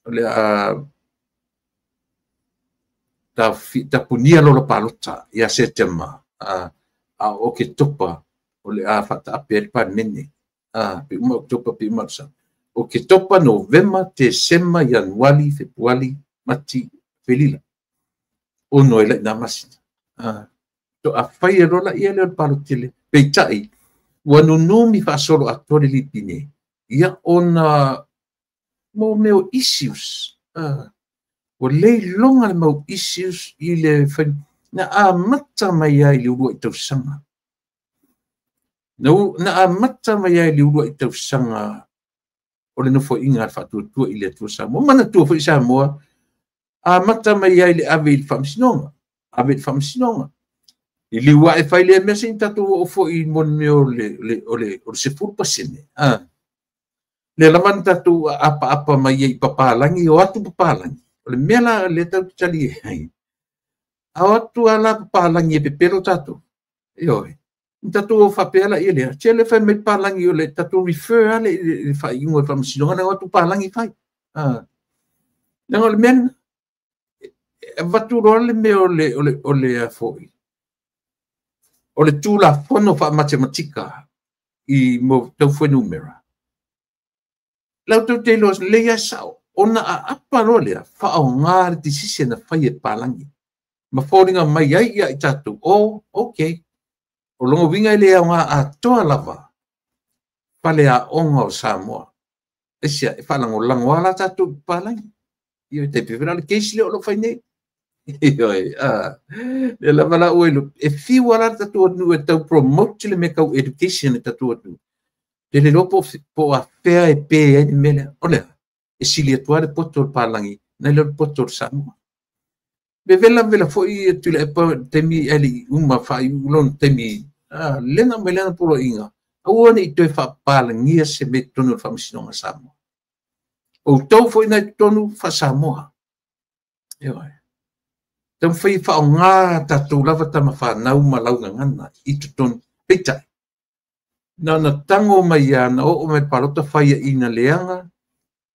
o le a tapunia lola palota ia Setema, a o Oketopa o le a faataape ai le Palemene. Pe uma Oketopa pe uma Oketopa, Novema, Tesema, Ianuari, Fepuari, Mati, Aperila. Ono ai lai nā masina. To a fai e lola ia lea o le palota. Peitai, ua nunumi faasolo atoa le lipine, ia ona mo mea o issues. Ua leiloga le mau issues i le na amata mai ai i le uluai tausaga. Na amata mai ai i le uluai tausaga o le nofoaiga a le Faatuatua i le Atua Samoa. Manatua foi Samoa, amata mai ai le ave i le faamasinoga. Ave i le faamasinoga. I liua e fai lea mea se i tatou oo foi i mo le mea o le 10%. Lea lava na tatou apaapa mai ai i papalagi, o atu papalagi. O le mea la lea tatou te tali ai. A o atu ala papalagi e pepelo tatou. Ioe. Na tatou faapea la ia lea. Tele fai mai papalagi o le tatou refer ale i le faaiuga o le faamasinoga na o atu papalagi fai. Leaga o le mea lena. E avatu loa le mea o le foi. O le Tulafono faamatematika i mo tau fuainumera. Lau tau te iloa lelei lava sao, ona aapa loa lea, faaaoga le decision na fai e papalagi. Ma foliga mai ai ia i tatou, oh, okay. O lona uiga e le aoga atoa lava faleaoga o Samoa. Aisea, e faalagolago lava la tatou i papalagi. Ioe, tai pei foi la o le case lea o lo o fai nei. Ioe, lea lava la ua iloa, e fiu lava la le tatou atunuu e tau promote le mea tau education i le tatou atunuu. Pe le iloa po o afea e pe ai le mea lea. O lea, e sili atu lava le poto o le palagi nai lo le poto o le Samoa. Vevela vela foi e Tuilaepa taimi ae le i uma faaiu lona taimi, lena mai lana poloaiga, aua ne i toe faapapalagia se mea i totonu o le faamasinoga a Samoa. Outou foi na i totonu faa-Samoa. Ioe. Taumafai e faaaoga tatou lava tama fanau ma laugagana i totonu. Peitai, na ona tago mai lava, na oo mai le palota faiaina leaga,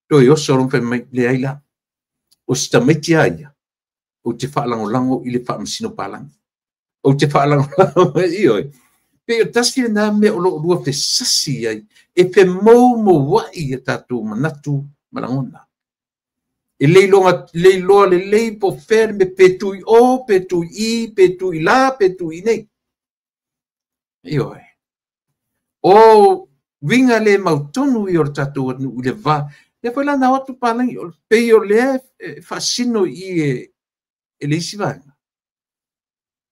toe oso loa ma fai mai, leai la. O si tamaiti a ia, ou te faalagolago i le faamasino palagi. Ou te faalagolago, ioe. Pei o tasi lena mea o lo o lua fesasi ai, e femoumouai ia tatou manatu ma lagona. E le iloa lelei po o fea le mea, pe tu i o, pe tu i i, pe tu i la, pe tu i nei. Ioe. O uiga le mautonu ia o le tatou atunuu i le va. Lea foi la na o atu palagi, pei o lea e faasino i e le isi vaega.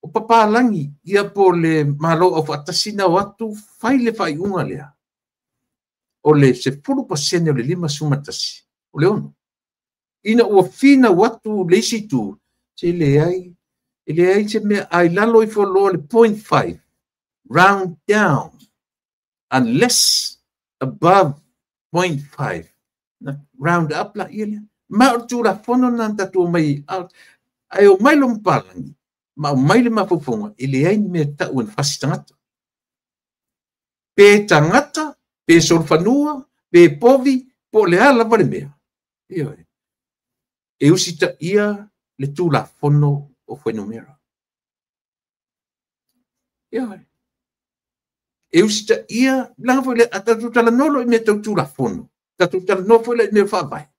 O papalagi, ia po le Malo Aufaatasi na o atu fai le faaiuga lea. O le 10% o le 51, o le 6. Ina ua finau atu le isi itu, se leai, e leai se mea, a i lalo ifo loa le 0.5, round down, unless above 0.5, na round up la ia lea. Ma o le Tulafono lena na tatou omai, ae omai loa ma papalagi, ma aumai le mafaufauga, e leai ni mea e tau e na fasi tagata. Pe tagata, pe solofanua, pe povi, po o le a lava le mea. Ioe. E usitaia le Tulafono o fuainumera. Ioe. E usitaia, leaga foi lea, a tatou talanoa loa i mea tau Tulafono, tatou talanoa foi lea i mea faavae.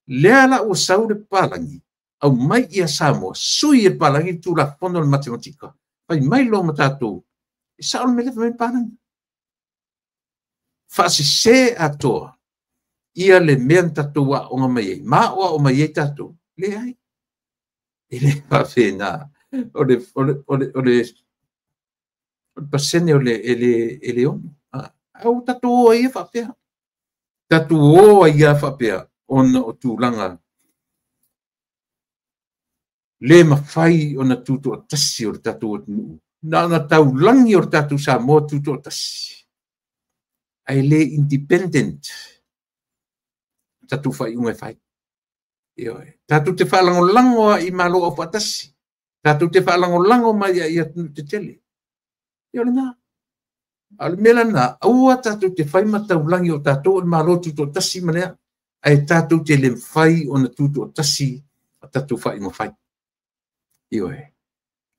Lea la ua sau le papalagi, aumai ia Samoa, sui e le papalagi le Tulafono o le matematika. Fai mai loa ma tatou, e sao le mea lea fai mai le papalagi. Faasese atoa ia le mea na tatou aoga mai ai, ma aoao mai ai tatou. Leai, e le faapena. O le pasene o le e le 6. A ua tatou o ai ia faapea. Tatou o ai ia faapea ona o tulaga Le mafai ona tutoatasi o le tatou atunuu. Na ona taulagi o le tatou Samoa tutoatasi. Ae le independent tatou faaiuga e fai. Ioe. Tatou te faalagolago lava i Malo Aufaatasi. Tatou te faalagolago mai i atunuu tetele. Ia o lena. A o le mea la lena, aua tatou te fai ma taulagi o tatou o le Malo Tutoatasi ma lea, ae tatou te le mafai ona tutoatasi a tatou faaiuga fai. Ioe.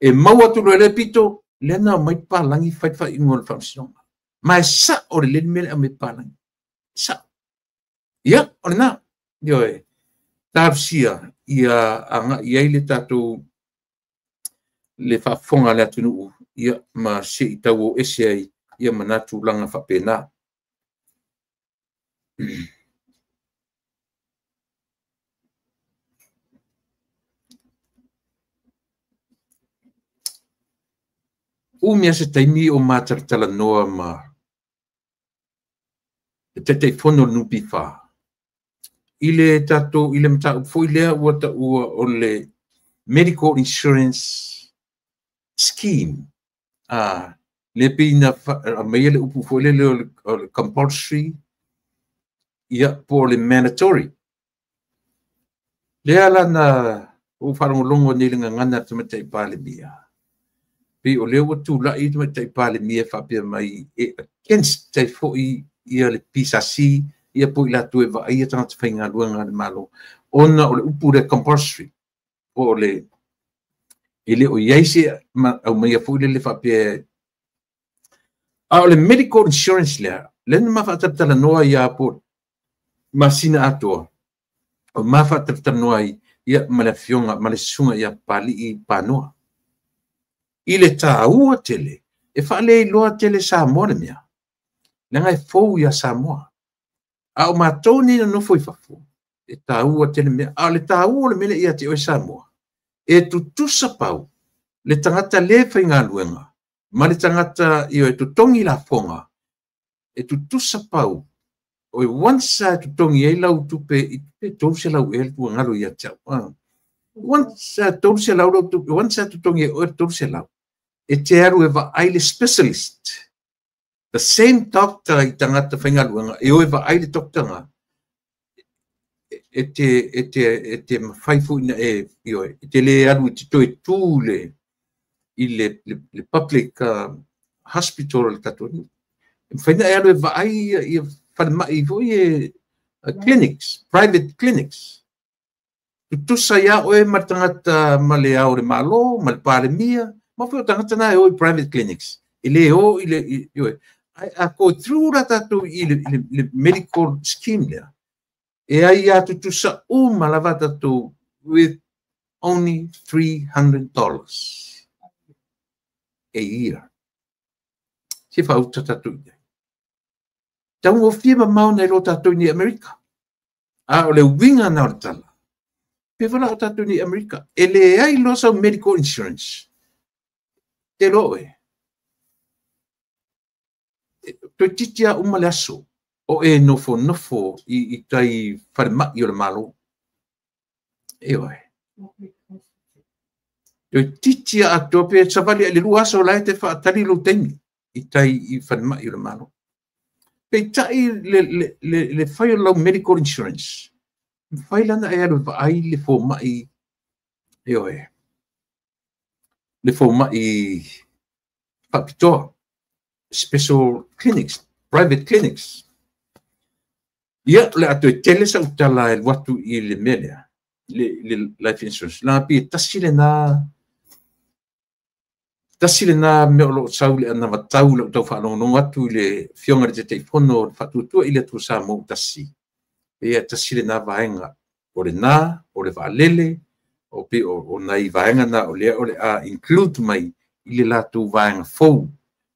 E maua atu loa i lea pito, lea na omai papalagi fai le faaiuga o le faamasinoga. Ma e sao lelei le mea lea e aumai e papalagi. E sao. Ia, o lena. Ioe. Talosia ia agai i ai le tatou le faafofoga a le atunuu, ia, ma se i tau o ese ai ia ma na tulaga faapena. Umi lava se taimi o matalatalanoa ma le Taitaifono o le NPF i le tatou i le mataupu foi lea ua taua o le Medical Insurance Scheme. A lea pei na aumaia le upu foi lele o le compulsory, ia, po o le mandatory. Lea la na ou faalogologo nei i le gagana a le Tamaitai Palemia, pei o lea ua tulai le Tamaitai Palemia e faapea mai e against ai foi ia le PSC, ia po o i latou e vaaia tagata faigaluega a le Malo, ona o le upu lea compulsory, po o le e le o i ai se aumaia foi lele faapea. A o le medical insurance lea, lea na ma faatalatalanoa ia po masina atoa, o ma faatalatalanoa ai ia ma le afioga ma le susuga ia Papalii Panoa. I le taua tele, e faaleiloa tele Samoa le mea, leaga e fou ia Samoa. A o matou nei na nofo i fafo, e taua tele mea. A o le taua o le mea lea ia te oe Samoa, e tutusa pau le tagata le faigaluega ma le tagata e totogi lafoga, e tutusa pau. O once a totogi ai lau tupe i pe 300 ea le tuagalo ia te au. Once a 300 lau tupe, once a totogi ai oe le 300, e te alu e vaai le specialist. The same doctor i tagata faigaluega, e o e vaai le doctor nga, e te mafai foi na e, ioe, e te le alu i te toe tu i le public hospital o le tatou atunuu. E mafai na e alu e vaai ia falemai foi e clinics, private clinics. Tutusa ia oe ma le tagata ma le ao o le Malo, ma le Palemia, ma foi o tagata na e o i private clinics. E le o i le, ioe, ai a go through la tatou i le medical scheme lea. E ai a tutusa uma lava tatou with only $300 a year. Se faauta tatou i ai. Taugofie mamao nai lo tatou ni Amerika. A o le uiga na o le tala. Pe vala o tatou ni Amerika. E leai loa sau medical insurance. Te loa oe. Toeitiiti lava uma le aso o e nofonofo i tai falemai o le Malo. Ioe. Toeitiiti lava atoa pe savali ai le 2 aso la e te faatali lou taimi i tai i falemai o le Malo. Peitai le fai o lau medical insurance, mafai lana e alu e vaai le fomai, ioe, le fomai faapitoa, special clinics, private clinics. Ia, o le a toe tele sau tala e alu atu i le mea lea, le life insurance. Leaga pei e tasi lena mea o lo o sau le anavatau lau tau faalogologo atu i le afioga i le Taitaifono o le Faatuatua i le Atua Samoa ua tasi. Ia tasi lena vaega. O lena, o le vaalele, o pe o nai vaega na o lea o le a include mai i le latou vaega fou,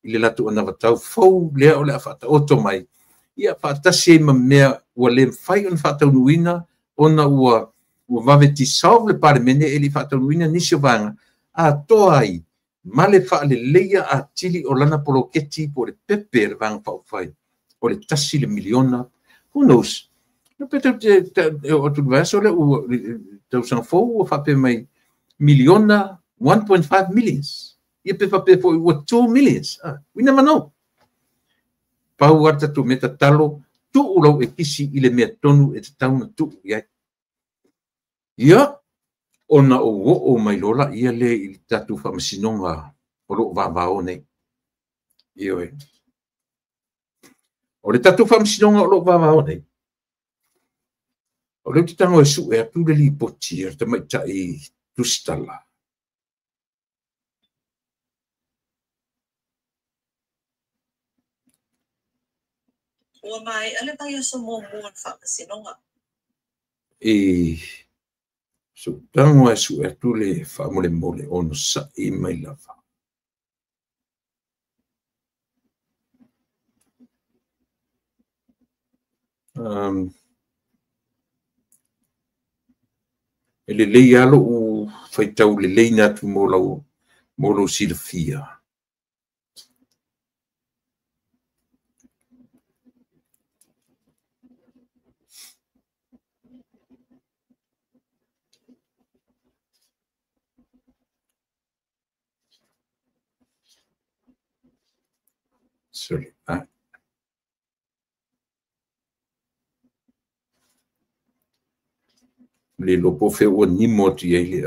i le latou anavatau fou lea o le a faataoto mai. Ia faatasi ai ma mea ua le mafai ona faataunuuina ona ua vave dissolve le Palemene e le i faataunuuina nisi o vaega atoa ai ma le faaleleia atili o lana poloketi po o le pepe a le Vaega Faaupufai o le $1 miliona. Who knows? No pe tau te o atu le vaiaso lea ua tausaga fou ua faapea mai miliona, 1.5 millions. Ia pe faapea foi ua 2 millions. We never know. Pau a tatou mea tatalo, tuu lau ekisi i le mea tonu e tatau ona tuu i ai. Ia, ona ou oo mai loa laia lea i le tatou faamasinoga o loo vavao nei. Ioe. O le tatou faamasinoga o loo vavao nei, o lea ou te tago e sue atu le lipoti a le tamaitai tusitala. Ua maea le vaiaso muamua o le faamasinoga. E soutago e sue atu le faamolemole onosai mai lava. E lelei lava lou faitau lelei na atu mo lou silafia. Sorry. Le lopo fe ua nimo atu i ai le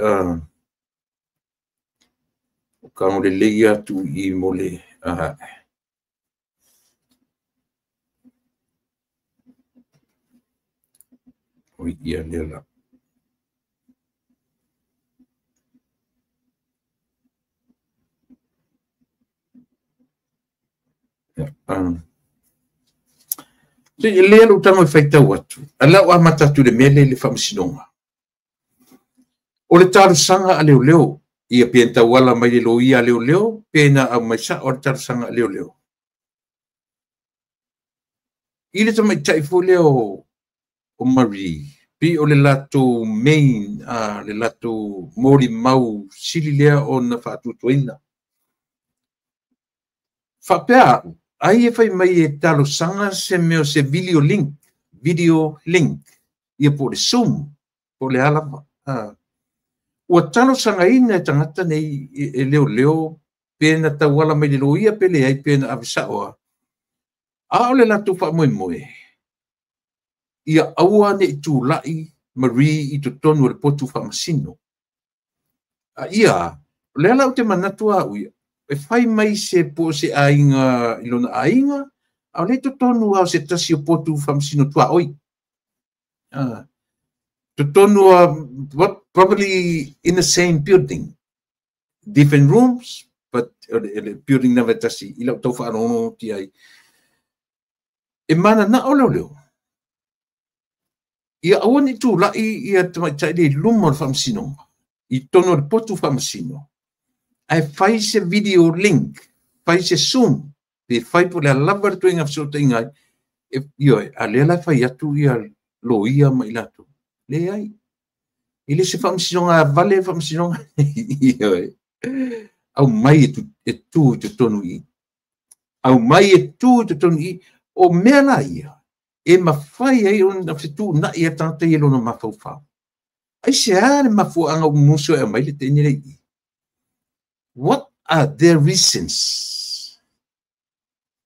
o kago lelei atu i mo le o ia lea la. Lea lou tago e faitau atu, a lea ua amata atu i le mea lea i le faamasinoga. O le talosaga a leoleo, ia pe na tauala mai le loia a leoleo, pe na aumai sao le talosaga a leoleo. I le tamaitai foi lea o Marie, pei o le latou main, le latou molimau sili lea ona faatuatuaina. Faapea au, ai e fai mai e talosaga se mea o se video link, ia po o le Zoom, po o le a lava. Ua talosagaina e tagata nei e leoleo pe na tauala mai le loia pe leai pe na ave sao. A o le latou faamoemoe, ia aua nei tulai Marie i totonu o le potu faamasino. A ia, o lea la ou te manatu au ia, e fai mai se po o se aiga i lona aiga, a o lea i totonu lava o se tasi o potu faamasino tuaoi. Totonu probably in the same building. Different rooms, but le building na tasi i lau tau faalogologo ti ai. E mananao leoleo. Ia aua nei tulai ia tamaitai le i luma o le faamasinoga, i totonu o le potu faamasino. Ae fai se video link, fai se Zoom, pe fai po o le a lava le ituaiga fesootaiga ai, ioe, a lea la e fai atu ia loia ma i latou. Leai. E le se faamasinoga vale faamasinoga. Ioe. Aumai e tu i totonu i. Aumai e tu i totonu i. O mea la ia, e mafai ai ona fetuunai a tagata ia lona mafaufau. Ai se a le mafuaaga o musu e aumai le teine lea i. What are their reasons?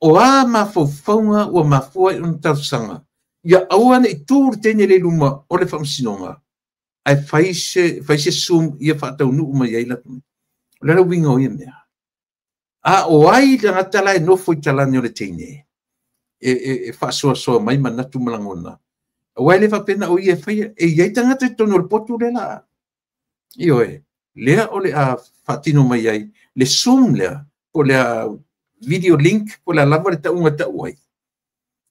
O a mafaufauga ua mafua ai ona talosaga. Ia aua nei tu le teine lea i luma o le faamasinoga, ae fai se Zoom ia faataunuu mai ai latou. O le ala uiga o ia mea. A o ai tagata la e nofo i talane o le teine, e faasoasoa mai manatu ma lagona. Aua e le faapena o ia e faia, e i ai tagata i totonu o le potu lea la. Ioe, lea o le a faatino mai ai le Zoom lea, po o le a video link, po o le a lava le tauga tau ai.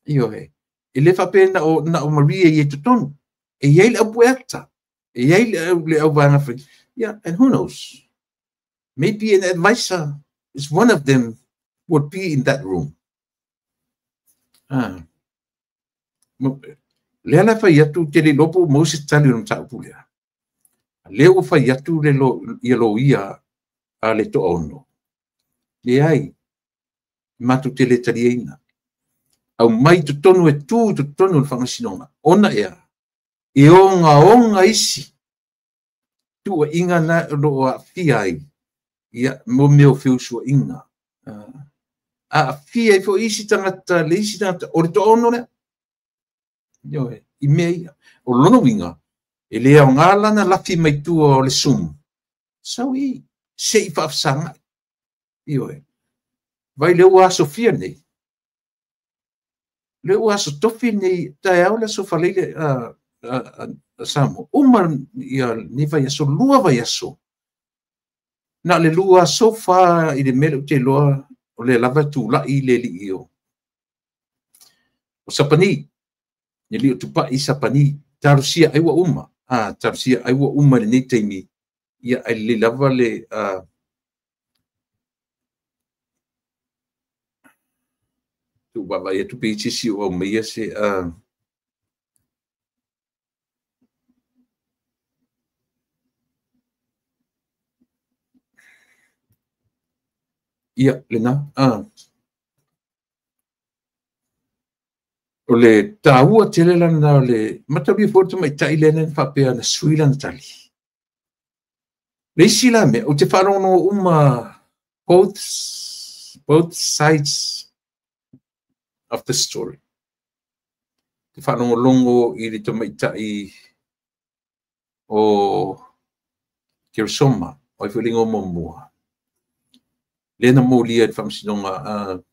Ioe, e le faapena na o Maria i e totonu. E i ai le aupueata, e i ai le auvaega fai. Yeah, and who knows? Maybe an advisor is one of them would be in that room. Lea la fai atu te le lopo mo se tali o le mataupu lea. Lea ua fai atu le ia loia a le toaono. Leai, matou te le taliaina. Aumai totonu e tu totonu o le faamasinoga. Ona ea, e ogaoga isi. Tuuaiga na o loo aafia ai ia mo mea o feusuaiga. Aafia ai foi isi tagata, le isi tagata o le toaono lea. Ioe, i mea ia. O lona uiga, e le aoga lana lafi mai tua o le sumu, sau i se i faafesagai. Ioe. Vai lea ua asofia nei. Lea ua aso tofi nei, taeao le aso Faraile a Samoa. Uma ia nei vaiaso, 2 vaiaso. Na le 2 aso fa i le mea lea ou te iloa, o lea lava e tulai le alii o Sapani. Le alii o Tupai Sapani. Talosia ai ua uma. Talosia ai ua uma i lenei taimi. Ia ai lelei lava le tuu vaavaai atu pe i se isi o aumaia se ia lena. O le taua tele lana o le mataulia foi o le tamaitai lea na faapea na sui lana tali. Le isi la mea, ou te faalogologo uma both sides of the story. Te faalogologo i le tamaitai o Keresoma, o ai foi le igoa muamua. Lea na molia i le faamasinoga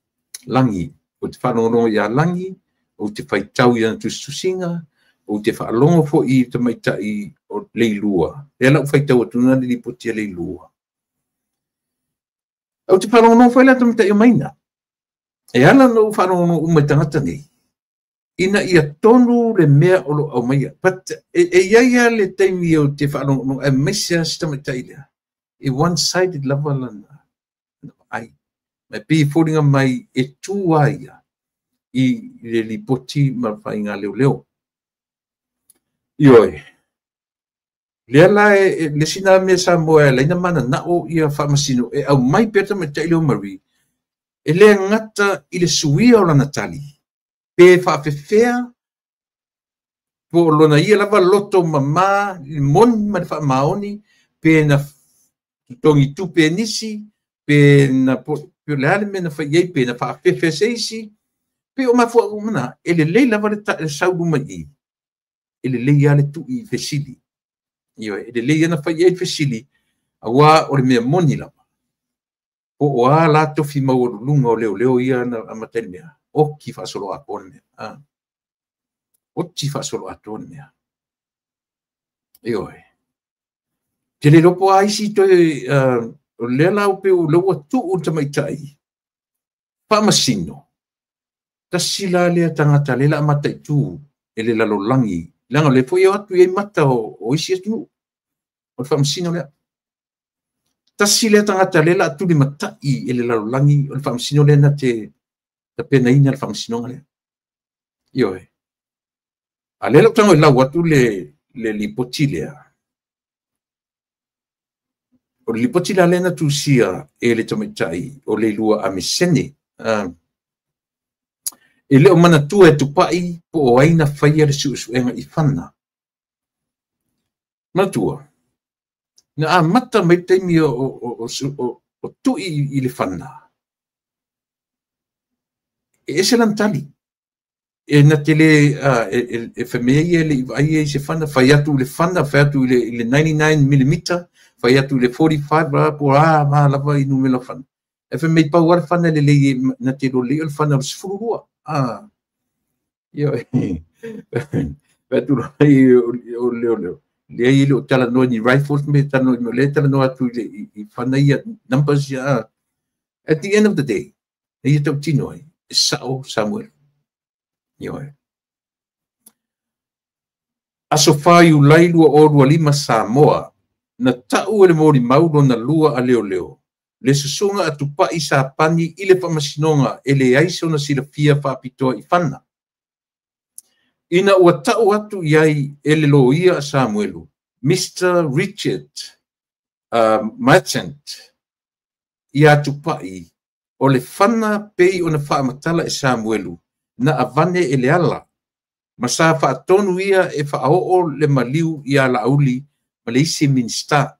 Lagi. Ou te faalogologo ia Lagi, ou te faitau i ana tusitusiga, ou te faalogo foi i le tamaitai o Leilua. Lea la ou faitau atu na le lipoti a Leilua. Ou te faalogologo foi la tamaitai o Maina. E ala na ou faalogologo uma i tagata nei, ina ia tonu le mea o lo aumaia. But e iai lava le taimi ou te faalogologo, aemaise lava si tamaitai lea. E one-sided lava lana vaai. Ma e pei e foliga mai e tu lava ia i le lipoti ma faiga leoleo. Ioe, lea la le isi na mea Samoa e ala ai na mananao ia faamasino e aumai pea tamaitai lea o Marie, e le gata i le suia o lana tali, pe faafefea po o lona ia lava loto mama, le moni ma le faamaoni, pe na totogi tupe e nisi, pe na po le a le mea na fai ai, pe na faafefe se isi, pe o mafuaaga uma na, e lelei lava le sau luma i i, e lelei lava le tuu i fesili. Ioe, e lelei lava na fai ai le fesili, auā o le mea moni lava. Po o a la tofi maualuluga o leoleo ia na amata i le mea, oti faasoloatoa le mea. Oti faasoloatoa le mea. Ioe. Te le iloa po o a isi toe, o lea la pei o lea ua tuu le tamaitai faamasino, tasi la lea tagata lea la mataitu e le lalolagi, leaga o lea foi e o atu i ai mata o isi atunuu, o le faamasino lea. Tasi lea tagata lea la tulimatai e le lalolagi, o le faamasino lea na te tapenaina le faamasinoga lea. Ioe. A lea la ou tago i lau atu le lipoti lea. O le lipoti la lea na tusia e le tamaitai o Leilua Amesene. E le o manatua e Tupai po o ai na faia le suesuega i fana. Manatua, na amata mai taimi o tui i le fana. E ese lana tali. E na te le, e whamea ia le iwa ai se fana, fai atu le fana, fai atu i le 99mm, fai atu le 45, la po a ma lava i numera fana. E whamea i pau ale fana le lei na te lo lei o le fana o le 12. Ia, fai atu lai o leo leo. Lea i le o talanoa ni rifles me talanoa ni le talanoa atu i fana ia numbers ia. At the end of the day, e ia tau tino ai, e sao Samuel. Ioe. Aso 4 Iulai 2025 Samoa, na tau e le molimau lona lua a leoleo, le susuga a Tupai Sapani i le faamasinoga e leai sona silafia faapitoa i fana. Ina ua tau atu i ai e le loia a Samuelu, Mr. Richard Merchant, ia Tupai, o le fana pei ona faamatala e Samuelu, na avane e le ala, ma sa faatonu ia e faaoo le maliu ia Laauli ma le isi Minisita.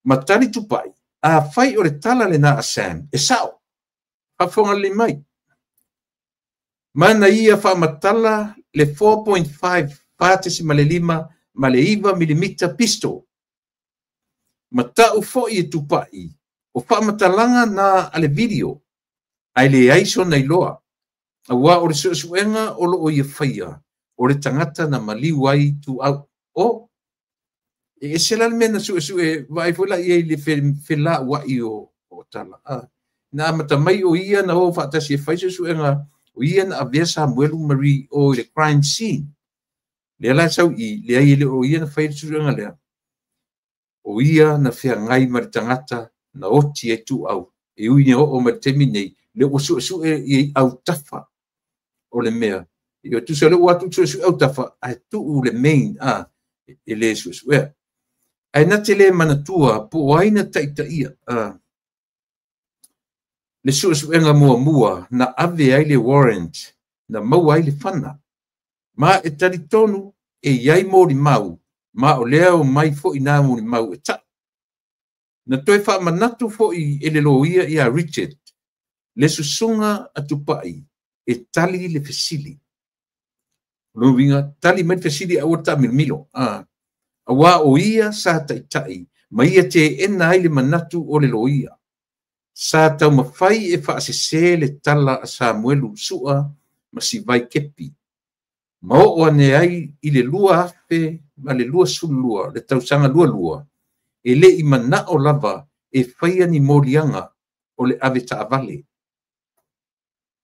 Ma tali Tupai, afai o le tala lena a Sam, e sa'o, faafofoga lelei mai. Ma na ia faamatala le 4.5 4.5 ma le 9 milimita pistol. Ma ta'u fo'i e Tupai, o faamatalaga na a le video, ae leai sona iloa. Auā o le suesuega o lo'o ia faia, o le tagata na maliu ai Ituau. O, e ese la le mea na suesue, vaai foi la i ai i le felaua'i o tala. Na amata mai o ia na o faatasi e fai suesuega, o ia na avea Samuelu Marie o i le crime scene. Lea la e sau i i, leai e le o ia na faia le suesuega lea. O ia na feagai ma le tagata na oti ai Ituau. E ui ina oo mai i le taimi nei, lea ua suesue i autafa o le mea. Ia tusa lea ua atu suesue autafa, ae tuu le main, e le suesuea. Ae na te le manatua po o ai na taitaia le suesuega muamua na ave ai le warrant na maua ai le fana. Ma e talitonu e i ai molimau, ma o lea o mai fo'i nā molimau e ta'u. Na toe faamanatu fo'i e le loia ia Richard le susuga a Tupai e tali le fesili. O lona uiga, tali mai le fesili aua le taamilomilo. Auā o ia sa taita'i ma ia teena ai le manatu o le loia. Sa taumafai e faasesē le tala a Samuelu Su'a ma Sivai Kepi. Ma oo ane ai i le 2022, le tausaga 22, e le i mana'o lava e faia ni moliaga o le ave taavale.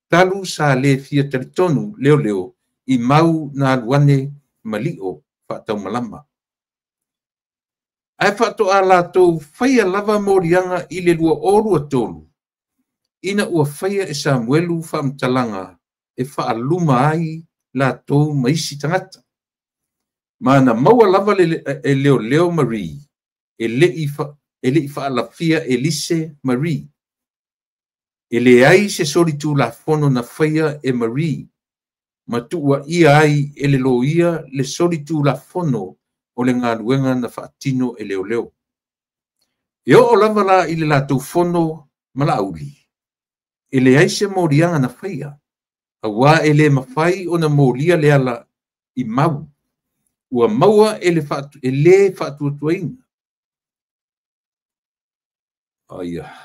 Talu sa le fia talitonu leoleo i mau na alu ane ma li'o faataumalama. Ae faatoa latou faia lava moliaga i le 2023, ina ua faia e Samuelu faamatalaga e faaluma ai latou ma isi tagata. Ma na maua lava e leoleo Marie, e le i faalafia Elise Marie. E leai se solitulafono na faia e Marie, ma tuuaia ai e le loia le solitulafono o le galuega na faatino e leoleo. E oo lava la i le latou fono ma Laauli, e leai se moliaga na faia, auā e le mafai ona molia le ala i mau, ua maua e le faatuatuaina. Aia.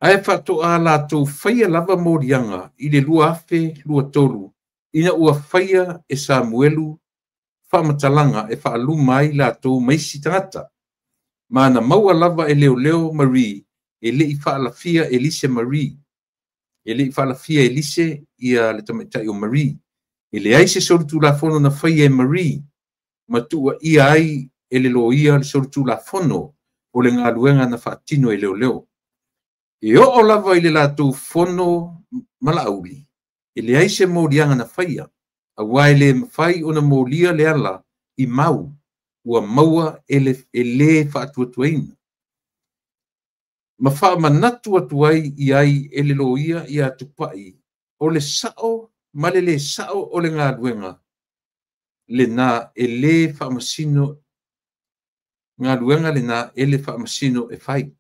Ae faatoa latou faia lava moliaga i le 2023, ina ua faia e Samuelu faamatalaga e faaluma ai latou ma isi tagata. Ma na maua lava e leoleo Marie, e le i faalafia Elise Marie. E le i faalafia Elise ia le tamaitai o Marie. E leai se solitulafono na faia e Marie, ma tuuaia ai e le loia le solitulafono o le galuega na faatino e leoleo. E oo lava i le latou fono ma Laauli, e leai se moliaga na faia, auā e le mafai ona molia le ala i mau, ua maua e le faatuatuaina. Ma faamanatu atu ai i ai e le loia ia Tupai, o le sa'o ma le lē sa'o o le galuega lena e le faamasino, galuega lena e le faamasino e fai.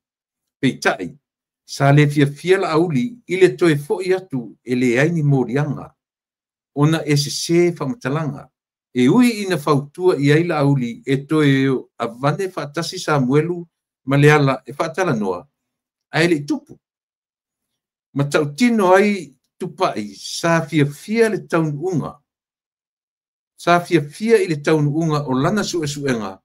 Peitai, sa le fiafia Laauli i le toe fo'i atu e leai ni moliaga, ona e sesē faamatalaga. E ui ina fautua i ai Laauli e toe avane faatasi Samuelu ma Leala e faatalanoa, ae le i tupu. Ma tautino ai Tupai sa fiafia le taunuuga. Sa fiafia i le taunuuga o lana suesuega,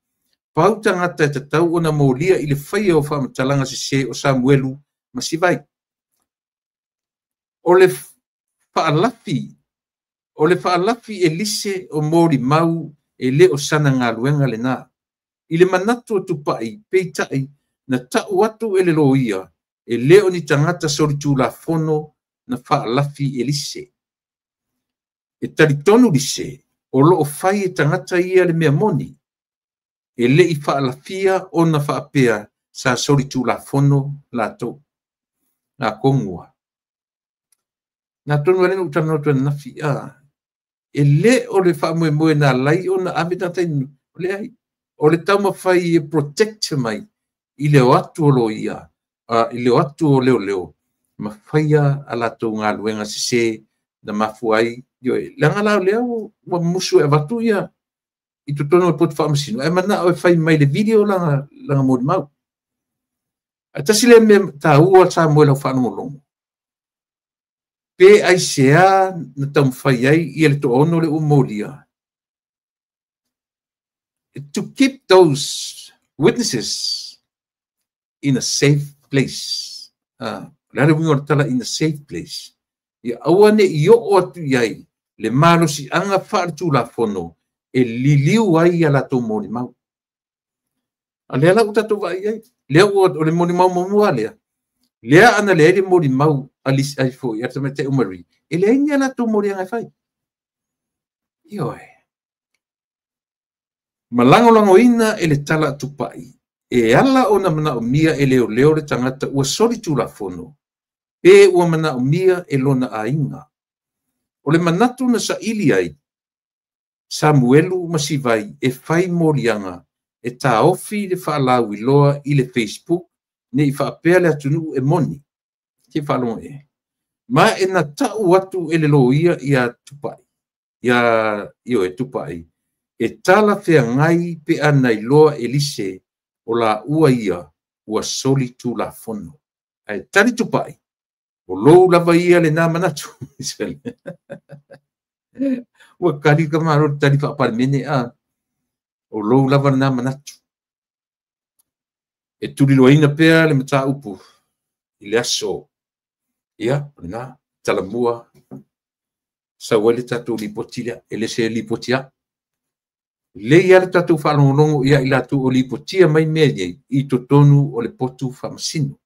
pau tagata e tatau ona molia i le faia o faamatalaga sesē o Samuelu ma Sivai. O le faalafi, o le faalafi Elise o molimau e le o sana galuega lena. I le manatu o Tupai, peitai, na ta'u atu e le loia, e le o ni tagata solitulafono na faalafi Elise. E talitonu Lise, o loo fai e tagata ia le mea moni, e le i faalafia ona faapea sa solitulafono latou. Na kongua. Na tonu ale no tanu atu nafi a. E le o le faamoemoe na lai ona ave tagata i le ai. O le taumafai e protect mai i le o atu o loia, i le o atu o leoleo, ma faia a latou galuega sese na mafua ai. Leaga la o lea ua musu e avatu ia i totonu o le poto faamasino, ae manao e fai mai le video lana molimau. Ae tasi lea mea taua Samoa i lau faalogologo, pe aisea na taumafai ai ia le 6 le ua molia, to keep those witnesses in a safe place. Le ale uiga o le tala in a safe place. Ia aua ne i oo atu i ai le malosiaga faaletulafono e liliu ai ia latou molimau. A lea la ua tatou vaai ai. Lea ua o le molimau muamua lea. Lea ana leai le molimau ai foi a le tamaitai o Marie, e leai ni a latou moliaga e fai. Ioe. Ma lagolagoina e le tala a Tupai, e ala ona manaomia e leoleo le tagata ua solitulafono, pe ua manaomia e lona aiga. O le manatu na saili ai, Samuelu ma Sivai e fai moliaga e taofi le faalauiloa i le Facebook ne i faapea le atunuu e moni. Te faalogo e. Ma e na tau atu e le loia ia Tupai, ia ioe Tupai, e tala feagai pe ana iloa e Lise o la ua ia ua solitulafono. Ae tali Tupai, o lou lava ia le nā manatu. Ua kali ka malo le tali faapalemene a. O lou lava le nā manatu. E tuliloaina pea le mataupu i le aso. Ia, o lena, talamua, sau ai le tatou lipoti lea, e le se lipoti a. Lei ia le tatou faalogologo ia i latou o lipotia mai mea nei i totonu o le potu faamasino.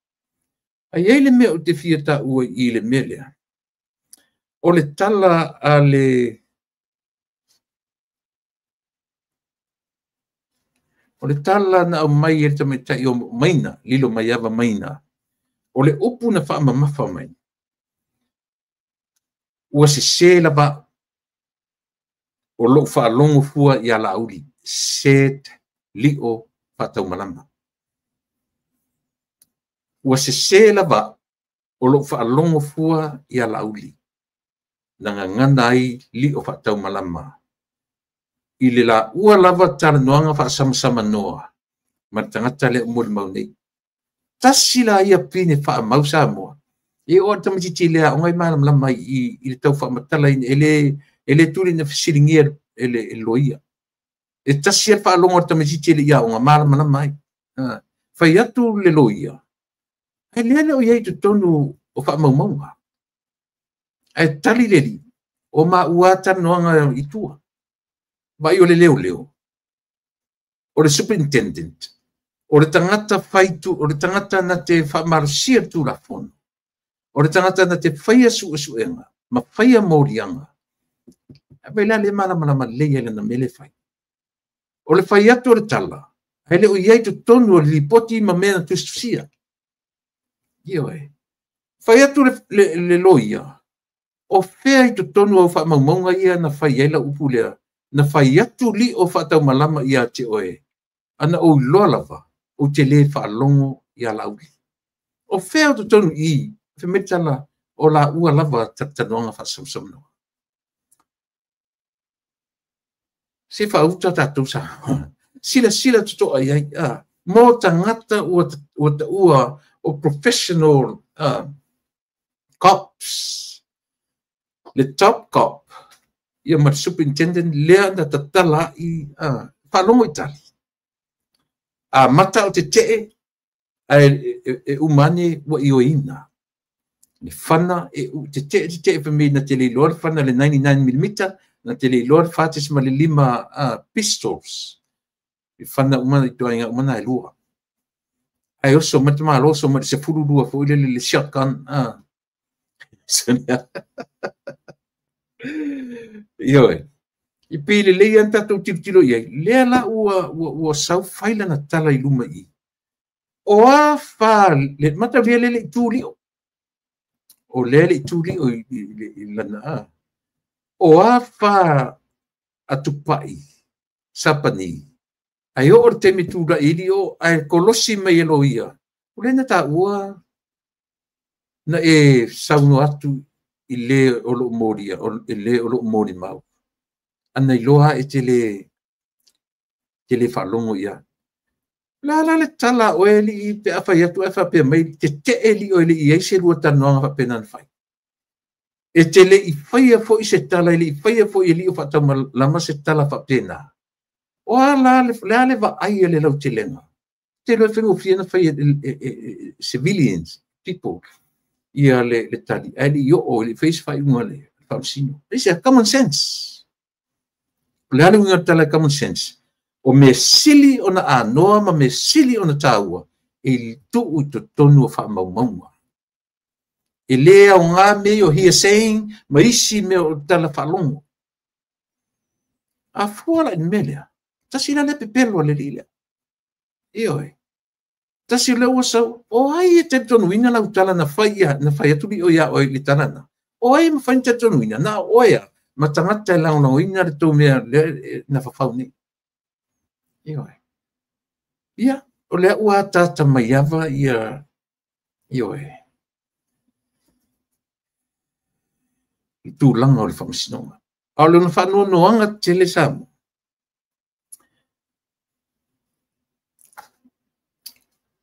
Ai ai le mea o te fia taua i le mea lea. O le tala a le o le tala na aumai e le tamaitai o Maina, Lilo Maiava Maina, o le upu na faamamafa mai, ua sese lava o lou faalogo fua ia Laauli, said Lio Faataumalama. Ua sese lava o lou faalogo fua ia Laauli, na gagana ai Lio Faataumalama. I le laua lava talanoaga faasamsamanoa ma le tagata lea o molimau nei. Tasi la ia pine faamau Samoa. E o le tamaitiiti le aoga e malamalama i le tau faamatalaina, e le tuli na fesiligia e le loia. E tasi le faalogo a le tamaitiiti e le i aoga malamalama ai. Fai atu le loia, ae lea le o i ai totonu o faamaumauga. Ae tali le alii, o maua talanoaga i tua. Vai o le leoleo, o le superintendent, o le tagata faitu, o le tagata na te faamalosia le tulafono, o le tagata na te faia suesuega, ma faia moliaga. Ae vai la le malamalama lelei ai lana mea le fai. O le fai atu o le tala, ae le o i ai totonu o le lipoti ma mea na tusitusia. Ioe. Fai atu le loia, o fea i totonu o faamaumauga ia na fai ai lau upu lea, na fai atu Lio Faataumalama ia te oe, ana ou iloa lava, ou te le faalogo ia Laauli. O fea o totonu i, fai mai le tala, o laua lava talatalanoaga faasamsamanoa. Se faauta tatou Samoa. Silasila totoa i ai, mo tagata ua taua o professional cops, le top cop, ia ma le superintendent lea na tatala i faalogo i tali. A mata o te tee, ae e uma ane ua ioeina. Le fana e te tee te tee fai mai na te le iloa le fana le 99mm, na te le iloa le 4.5 pistols. Le fana uma i toaiga uma na e lua. Ae oso mai te malo, oso mai le 12 foi le shotgun. Ioe. I pei lelei lava ona tatou tilotilo i ai, lea la ua sau fai lana tala i luma i i. O a fa, le mataulia lea e le i tu lio. O lea e le i tu lio i lana a. O a fa a tupai, Sapani, ae oo i le taimi e tulai ai lio, ae kolosi mai e loia, o lea na taua na e saunoa atu i le o loo molia, i le o loo molimau. Ana iloa e te le faalogo i ai. La la le tala o e alii pe a fai atu ae faapea mai, tetee lio e le i ai se lua talanoaga faapena na fai. E te le i faia foi se tala, e le i faia foi e lio faataumalama se tala faapena. O a la le vaai a le lautelega. Te loe faigofie na fai e civilians, people, ia le tali. Ae le i oo, e le i faia se faaiuga le faamasino. It's a common sense. O le a le uiga o le tala e common sense. O mea sili ona anoa ma mea sili ona tāua e tuu i totonu o faamaumauga. E le aoga mea o hearsaying ma isi mea o tala faalogo. A fua la i le mea lea, tasi la lea pepelo a le alii lea. Ioe. Tasi lea ua sau, o ai e talitonuina lau tala na fai atu lio ia oe i le tala na. O ai e mafai na talitonuina, na oe a, ma tagata e lagolagoina le tou mea lea na fafau nei. Ioe. Ia, o lea ua ataata mai ava ia, ioe, i tulaga o le faamasinoga. A o le ona faanoanoaga tele Samoa.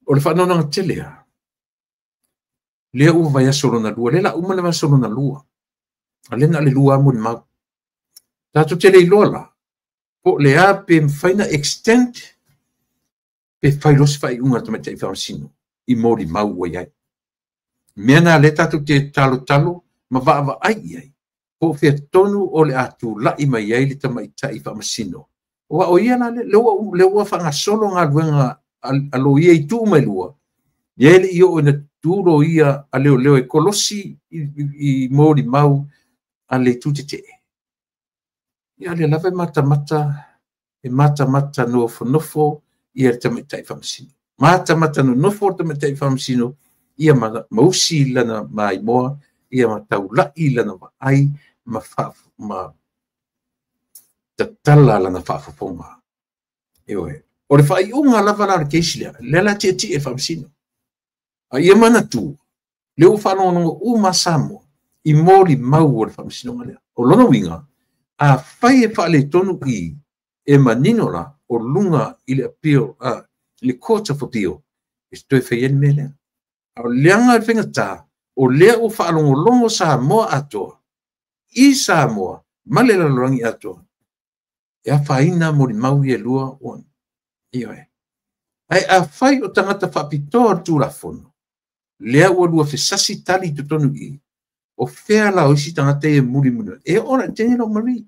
O le faanoanoaga tele a, lea ua vaiaso lona lua, lea la uma le vaiaso lona lua. A lea na le lua mo le mau. Tatou te le iloa la, po o le a pe mafai na extend pe fai loa se faaiuga a le tamaitai faamasino i molimau ua i ai. Mea na lea tatou te talotalo ma vaavaai i ai, po o fea tonu o le a tulai mai ai le tamaitai faamasino. Aua o ia la lea ua faagasolo galuega a loia i tuu mai lua, ia e le i oo ina tu loia a leoleo e kolosi i molimau a le itu tetee. Ia lea lava e matamata nofonofo ia le tamaitai faamasino. Matamata nonofo le tamaitai faamasino ia mausi lana maimoa, ia ma taulai lana vaai, ma tatala lana faafofoga. Ioe. O le faaiuga lava la o le keisi lea, lea la tietie e faamasino. A ia manatu, lea ua faalogologo uma Samoa i molimau o le faamasinoga lea. O lona uiga, a fai e faaletonu i, e manino la o luga i le appeal, le Court of Appeal, e toe fai ai le mea lea. A o leaga le faigata, o lea ua faalogologo Samoa atoa, i Samoa, ma le lalolagi atoa, e afaina molimau ia lua ua. Ioe. Ae a fai o tagata faapitoa o le Tulafono, lea ua lua fesasi tali i totonu i, o fea la o isi tagata ia mulimuli. E oo la i tene lau Marie.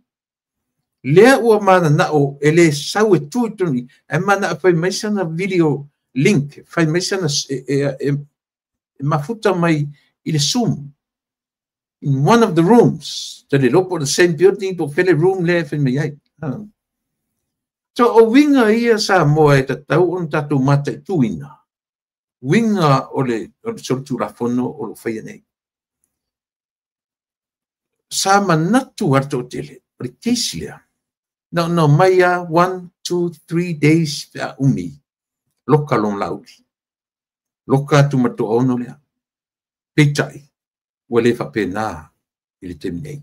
Lea ua mananao e le sau e tu i totonu i, ae mananao fai mai sana video link, fai mai sana e mafuta mai i le Zoom. In one of the rooms. Te le lopo the same building, po fele room lea e fai mai ai. So o winga ia Samoa e tatau ona tatou mataituina. Winga o le solitulafono o lo faia nei. Sa manatu a le toatele, o le keisi lea. Na mai a 1, 2, 3 days pe a umi. Loka lona lauli. Loka atu ma toaono lea. Peitai, ua le faapena i le taimi nei.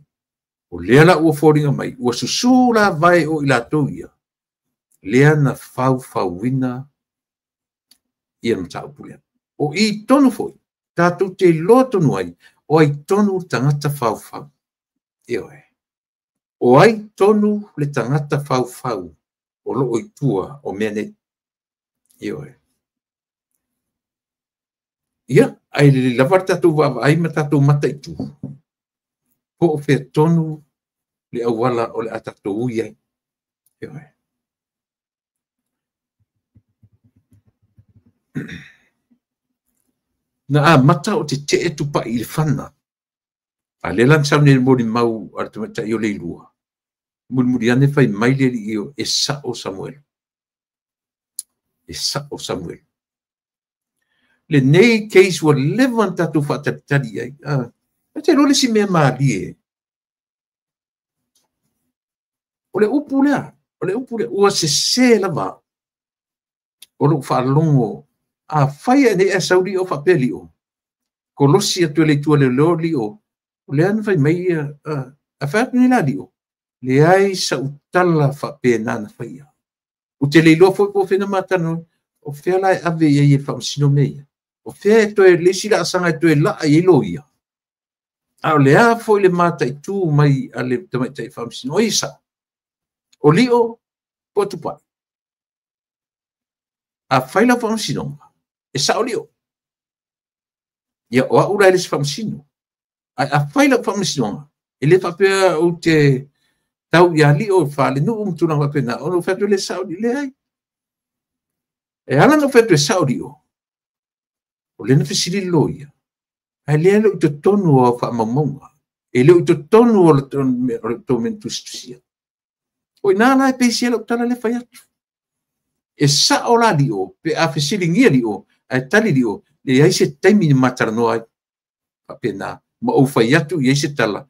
O lea la ua foliga mai, ua susu la vae o i latou ia, lea na faufauina ia le mataupu lea. O i tonu foi, tatou te iloa tonu ai, o ai tonu le tagata faufau. Ioe. O ai tonu le tagata faufau o loo i tua o mea nei. Ioe. Ia, ai lelei lava le tatou vaavaai ma tatou mataitu, po o fea tonu le auala o le a tatou ui ai. Ioe. Na amata o tetee tupai i le fana. A lea la na sau nei le molimau a le tamaitai o Leilua, mulimuli ane fai mai le alii e sa'o Samuelu. E sa'o Samuelu. Lenei case ua leva ona tatou faatalitali i ai. E te iloa le isi mea malie. O le upu lea, o le upu lea, ua sese lava o lou faalogo. Afai ae nei ae sau lio faapea lio, kolosi atu e le itu a leoleo lio, o lea na fai mai ia, a fai atu nei la lio, leai sau tala faapena na faia. Ou te le iloa foi po o fea na matalanoa, o fea la e ave i ai e le faamasino mea ia. O fea e toe le isi laasaga e toe laa i ai loia. A o le a foi le mataitu mai a le tamaitai faamasino, o ia sa'o, o lio po o Tupai. A fai lau faamasinoga, e sa'o lio. Ia, o au la e le isi faamasino. Ae a fai lau faamasinoga, e le faapea ou te tau ia lio faalenuu ma tulaga faapena, ona ou fai atu le sa'o lio, leai. E ala ona ou fai atu e sa'o lio, o lea na fesili le loia, ae lea le o i totonu o au faamaumauga. E le o i totonu o le tou mea na tusitusia. O ina la e peisi ai lau tala lea fai atu. E sa'o la lio, pe a fesiligia lio, ae tali lio, leai se taimi na matalanoa ai. Faapena, ma ou fai atu i ai se tala,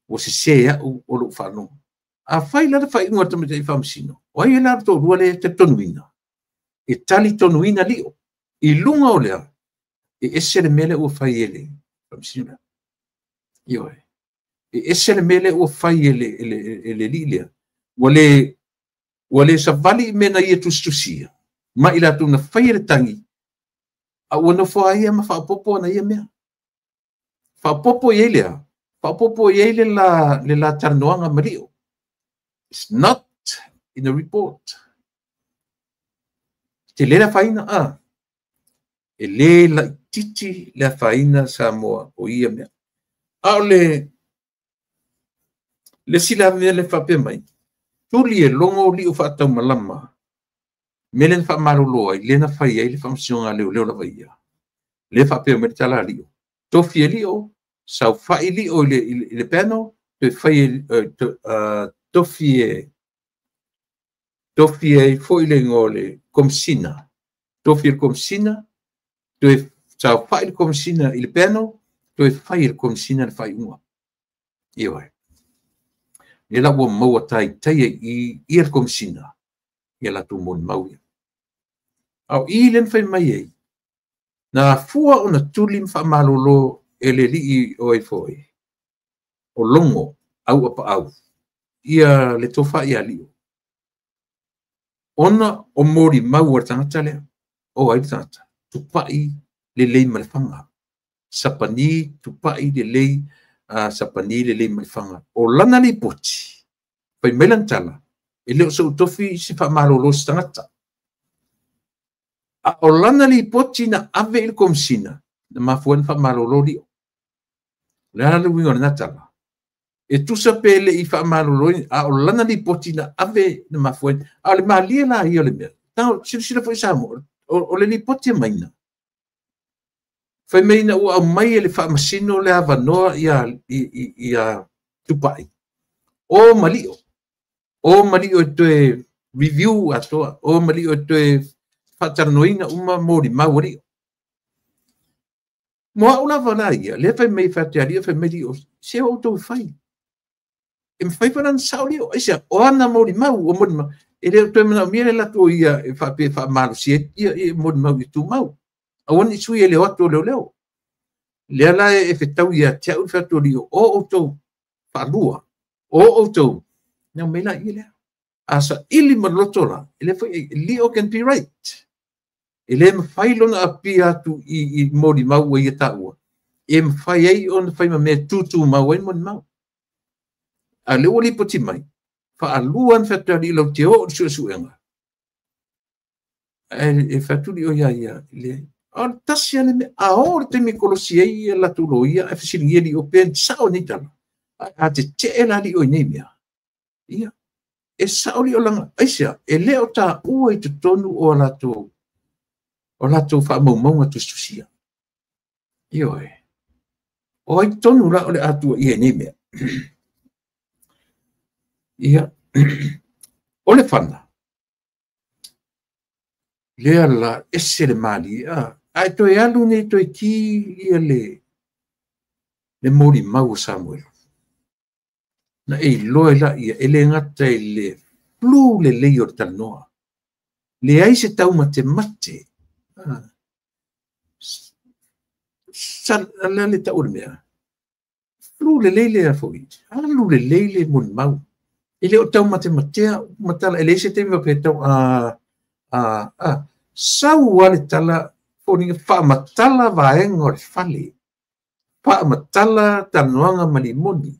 ua sese au o lou faalogo. A fai la le faaiuga a le tamaitai faamasino, o ai e la le toalua lea e talitonuina? E talitonuina lio. I luga o lea, e ese le mea lea ua fai e le faamasino lea. Ioe. E ese le mea lea ua fai e le alii lea. Ua le savali i mea na ia tusitusia, ma i latou na faia le tagi, a ua nofo a ia ma faaopoopo ana ia mea. Faaopoopo i ai lea, faaopoopo i ai le la talanoaga ma lio. It's not in the report. Te le afaina, a. E le laititi le afaina Samoa o ia mea. A o le isi la mea le faapea mai, tuli e logo lio faataumalama, mea lea na faamalolo ai, lea na fai ai le faamasinoga a leoleo lava ia. Lea faapea mai le tala a lio. Tofi e lio, saofai lio i le panel, toe fai e, tofi ai foi le igoa o le komisina. Tofi e le komisina, toe saofai le komisina i le panel, toe fai e le komisina le faaiuga. Ioe. Lea la ua maua taitaia i le komisina, ia latou molimau ia. A o i lea na fai mai ai, na afua ona tuli ma faamalolo e le alii o ai foi, o Logo Auapaau, ia le tofa ia lio. Ona o molimau a le tagata lea, o ai le tagata, Tupai lelei ma le faga. Sapani, Tupai lelei, Sapani lelei ma le faga. O lana lipoti, fai mai lana tala, e le o sou tofi se faamalolo se tagata. A o lana lipoti na ave i le komisina, na mafua na faamalolo lio. O le ala le uiga o lena tala. E tusa pe le i faamalolo, a o lana lipoti na ave na mafua. A o le malie la ia o le mea. Tau, silasila foi Samoa, o le lipoti e maina. Fai mai na ua aumai e le faamasino le avanoa ia Tupai. O malio. O malio e toe review atoa. O malio e toe faatalanoaina uma molimau a lio. Mo au lava la ia, lea fai mai faate fai mai lio, se o outou fai. E mawhai whana na sao lio. Aisea, o ana molimau, o molimau. E leo toe manaomia le latou ia e faapea faamalosi ia e molimau i tumau. Aua ne i sui e le o atu o leoleo. Lea la e fetau ia te au le fai atu o lio, o outou faalua, o outou, nau mai la ia lea. A saili ma loto la, e le foi, lio can be right. E le mawhai lona apia atu i molimau ua ia taua. E mawhai ai ona fai ma mea tūtū mau ai molimau. A le ua lipoti mai, faalua na fai atu lau te o le suesuega. E fai atu lio ia ia, le. A o le tasi ale mea, a o le taimi kolosi ai ia latou loia, e fesiligia lio pe sao nei tala. A te tee la lio i nei mea. Ia, e sao lio langa, aisea, e le o taua i totonu o latou faamaumauga tusitusia. Ioe. O ai tonu la o le atua ia nei mea. Ia, o le fana, lea la ese le mali, ae toe alu nei toe ki ia le moli mau o Samuel. Na e iloa la ia e le gata i le flu le lei o le talanoa. Le ai se tau mate mate. Sa le tau le mea. Flu le lei le afoi. Alu le lei le moli mau. E le o tau mate matea, matala, e le se te pe tau sau ale tala, fōninga whaamatala vaenga o le fale. Whaamatala talanoaga ma limoni.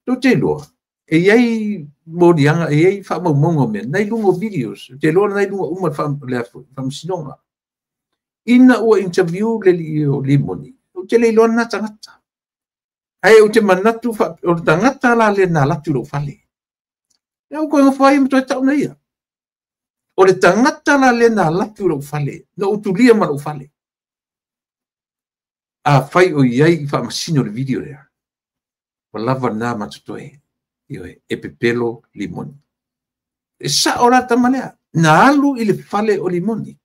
Tō te loa, e iai molianga, e iai whaamaumaunga mea, nai lunga videos, te loa nai lunga uma le whaamasinonga. Ina ua interview le li o limoni, o te le iloa nā tangata. Ai o te manatu, o le tangata la le nā latu lo fale. Ia o koe ngawhai ma toe tau na ia. O le tangata la le nā latu lo fale, na utulia ma lo fale. A whai o iai i whaamasino le video lea. Wa lava nā matutoe. Ioe, e pepelo limoni. E sa o la tamalea. Nā alu i le fale o limoni.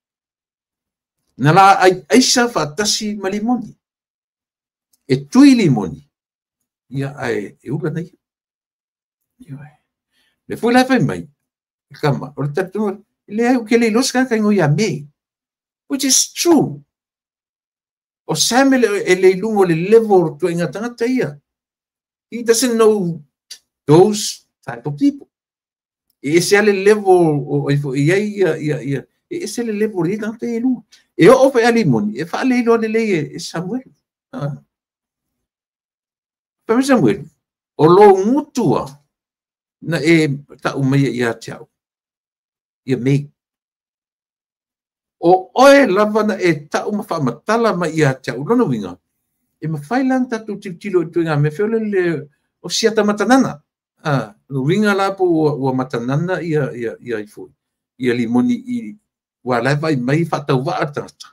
Nā la aisa whaatasi ma limoni. E tui limoni. Ia ae e ula nei. Ioe. Le fui lai whai mai. Kama, o le tatu, le ai uke le ilosa kaka ingo ia me. Which is true. O Samuel e le ilungo le level o inga tangata ia. He doesn't know those type of people. E ese ale level o ia ia ia ia. E ese le level i tangata ia ilungo. E o ofa e alimoni, e whaale iloa le lei e Samuel. Pame Samuel, o lo ngutua na e tau mai ia te au. Ia mei. O oe lava na e tau ma whaamatala mai ia te au. Lona winga, e mawhai lan tatu tilotilo i tuinga me whiole le o siata matanana. No winga la po ua matanana ia ia ia ifo. Ia limoni i wa lai vai mai whatau waa tangata.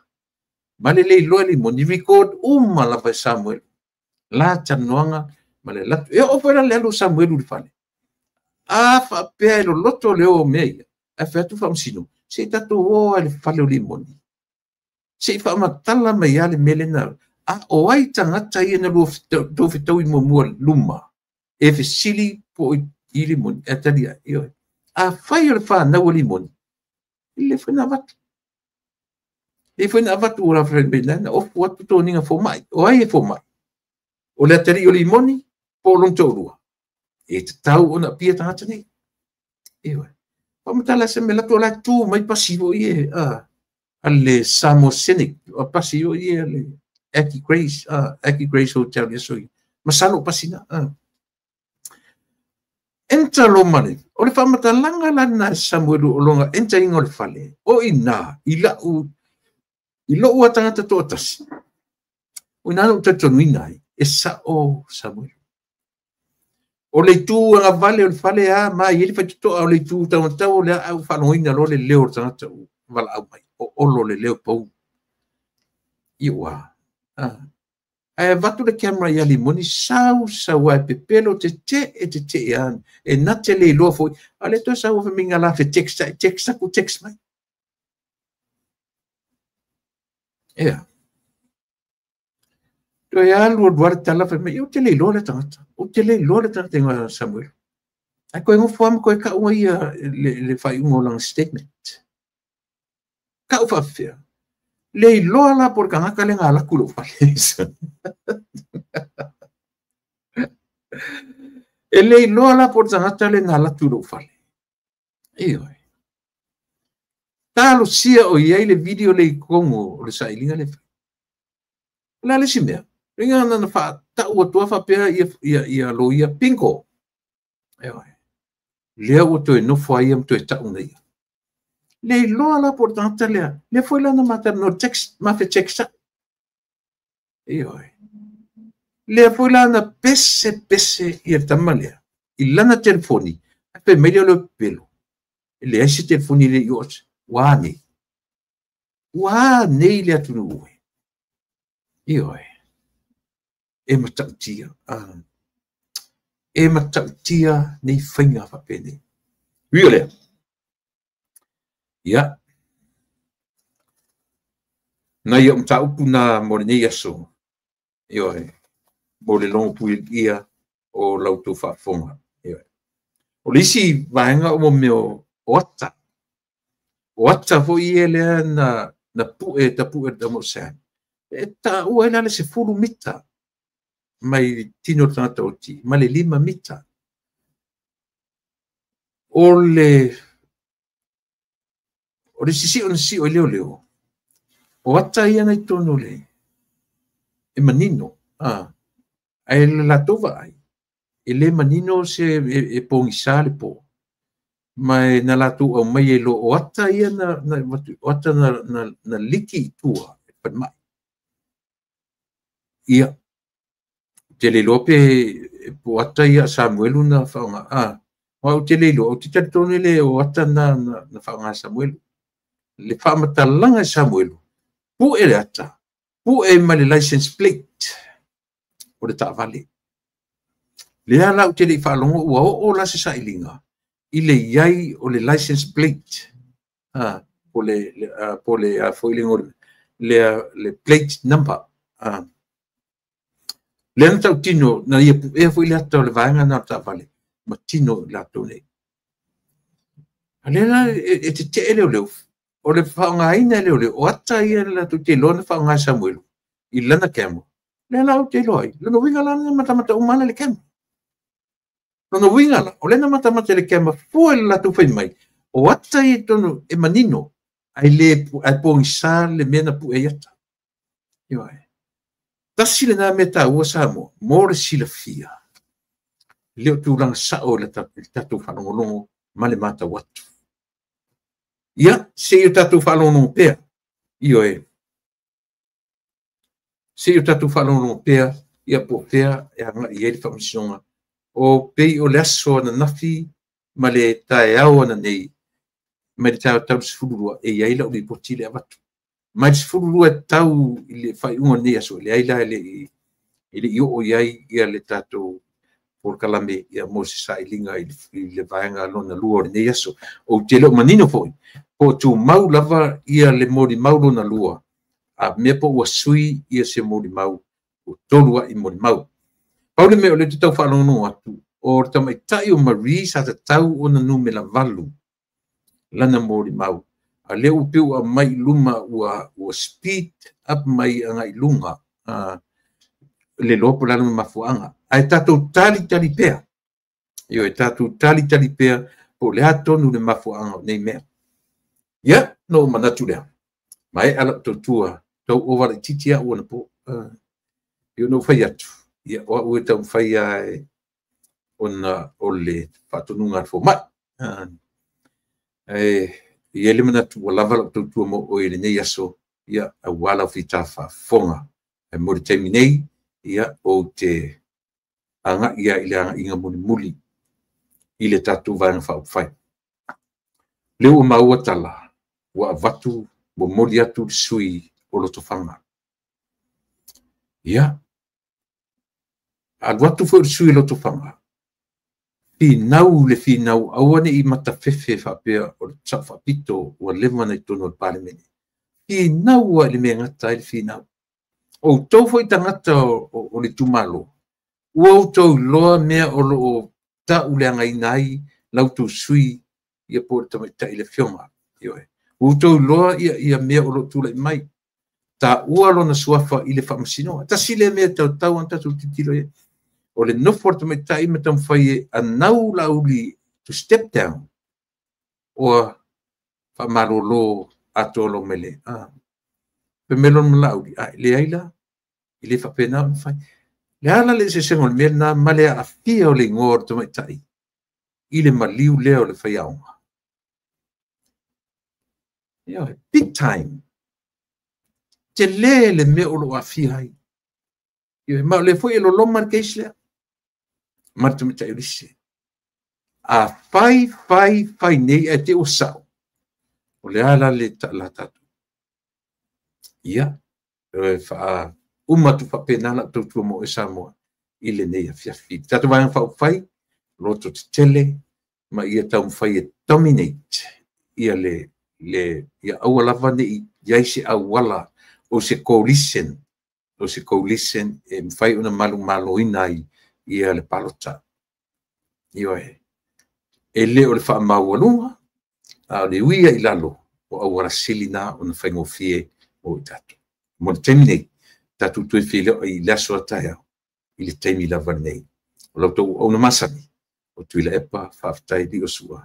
Male le iloa limoni record uma lava Samuel. La tanoanga male latu. E o whaera le alu Samuel uli whale. A whapea e lo loto leo o mea ia. A whea tu whaamsino. Se i tatou o ale whale o limoni. Se i whaamatala mai ale mele nā. A o ai tangata ia na lua tau whitau i mua luma. E whisili po i limoni. E tali ai. A whai o le whanau o limoni. Le whai nā watu. Le whai nā watu o rā whai mena. Na ofu atu tō ninga fōmai. O ai e fōmai. O le atari o limoni, po o lonto rua. E te tau o nā pia tangata nei. E oe. Whamatala se me lato la tū mai pasivo i e. A le Samoa Scenic. A pasivo i e le Aki Grace. Aki Grace Hotel. Yeso i. Masalo pasina. Enta lo male. O le whamatalanga la nā Samuelu o longa. Enta ingo le fale. O i nā. I la u. I lo ua tangata tō tasi. O i nā no tatu nui nai. E sa o Samuelu. O le tū anga vale o le fale a ma i ele whaitutoa o le tū tau o le au whanongoina lo le leo o tangata u wala au mai. O olo le leo pau. I ua. Ae vatu le camera ia limoni sau sau ai pepelo te te e te te e an. E nate le iloa foi. A le toi sau wa minga la fe text text aku text mai. Ea. Toi alu o duare tala fe mai. O te le iloa le tangata. O te le iloa le tangata ingoa Samuel. Ai koe ngofo ama koe ka ua ia le whai ungo langa statement. Ka uwha whia. Le iloa la por kangaka le ngā laku lo whale. E le iloa la por tangata le ngā latu lo whale. E oe. Tālo sia o iai le video le i kongo o le sailinga le whai. La le si mea. Ringa nana wha tau atua whapea ia lo ia pinko. E oe. Lea ua toe nofo ai am toe tau nei. Le iloa la por tangata lea. Le foi lana mata no text, ma fe text. E oe. Lea foi lana pese pese ia tama lea. I lana telefoni. A pe melia le pelo. Le ai se telefoni le i ots. Wa nei. Wa nei le atunu ue. E oe. E matautia. E matautia nei faiga faapenei. Ui o lea. Ia. Nai au mataupu na mo lenei aso. Ioe. Mo le logo puiuia o lau tou faafofoga. Ioe. O le isi vaega o mea o ata. O ata foi ia lea na pue tapu'e le tama o Sam. E taua ai la le 10 mita mai tino o le tagata oti ma le 5 mita. O le sisio na sio i leo leo. O ata ia nai tonu le e manino. Ai le latou vaai. E le manino se e pogisa le po. Ma na latou au mai e lo o ata ia na o ata na liki i tua e falemai. Ia. Te le iloa pe po ata ia Samuelu na whaonga. Wa te le iloa, o te talitonu le o ata na whaonga Samuelu. Le whaamatalaga e Samuelu, pue le ata, pue ma le license plate o le taavale. Lea la u te le whaalongo ua o la se sailiga i le iai o le license plate. Po le foi le plate number. Lea na tautino na ia puea foi le ata o le vaega na o le taavale ma tino i latou nei. A lea la e tetee leo leo, o le whaongaina leo leo, o ata ia na latou te iloa na whaonga e Samuelu i lana camera. Lea la o te iloa ai, lona uiga la na matamata uma ana le camera. Lona uiga la, o lena matamata le camera fua i le latou fai mai, o ata ia tonu e manino, ai le ai pogisa le mea na pue i ata. Ioe. Tasi le nā mea tāua Samoa, mo le silafia. Le o tūlanga sao le tātou whaalongolongo ma le mātau atu. Ia, se i o tātou whaalongolongo pea. Ioe. Se i o tātou whaalongolongo pea, ia po pea e anga i e le whaamasinonga. O pei o le aso ana nafi ma le taeao ana nei, ma le taeao tau 12 e iai lau ripoti le avatu. Mai le 12 tau i le whaiunga nei aso, le ai la le i o iai ia le tātou polokalame ia mo se sailiga i le vaega lona lua o lenei aso. O te leo manino foi, po tūmau lava ia le molimau lona lua, a mea po ua sui ia se molimau, o tolu ai molimau. Pau le mea o le te tau whaalongo atu, o le tamaitai o Marie sa tatau ona numera 8 lana molimau. A lea ua peu a mai luma ua speed up mai anga i lunga le loa po lalo mafuanga. Ai tātou tali pea. Io e tātou tali pea po le atonu le mafuanga o nei mea. Ia, no manatu lea. Mai ala tautua, tau ova le titi au ana po. Io no whai atu. Ia, o au e tau whai ai ona o le whaatonunga al fōmai. Ia le manatu ua lava lau tautua mo oe le nei aso, ia au ala o whita whaafonga. E mo le taimi nei, ia o te anga ia i le anga inga muli muli i le tātou vaega whaupawhai. Leo o maua tala, ua avatu, ua moli atu le sui o Lotofaga. Ia, alu atu foi le sui o Lotofaga, finau le finau, aua ne i matafefe whaapea o le tau whaapito ua leva nei tonu o le palemene. Finau a le mea ngata ai le finau. O tau foi tangata o le tumalo, ua o tau loa mea o lo o tau le angaina ai lau tau sui ia po le tamaitai le fionga. Ioe. Ua tau loa ia mea o lo tūlai mai. Ta ua lona suafa i le whaamasinoa. Tasi le mea tau tau an tātou titilo ia. O le nofo o le tamaitai ma taumafai e anau lauli to step down. Oa whaamalolo atoa lo mele. Pe melon ma lauli. Le ai la, i le whapena o mawhai. Le ala le se sengo le mea nā male a fia o le ingoa o le tamaitai. I le maliu lea o le whaiaonga. Ia, big time. Te le le mea o lo a fia hai. Ia, ma le foi e lo loma le case lea. Ma le tamaitai o lise. A fai, fai, fai nei a te o sao. O le ala le la tātou. Ia, e wha Uma atu faapena lau tautua mo oe Samoa i lenei afiafi. Tatou Vaega Faaupufai, loto tetele ma ia taumafai e dominate ia le ia aua lava ne i i ai se auala o se coalition, o se coalition e mafai ona manumaloina ai ia le palota. Ioe. E le o le faamaualuga, a o le uia i lalo o auala sili na ona faigofie mo i tatou. Mo le taimi nei, tatou toe feiloai i le aso a taeao i le taimi lava lenei. O la outou auauna masani, o Tuilaepa, faafetai Liosua.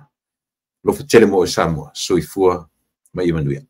Alofa tele mo oe Samoa, soifua ma ia manuia.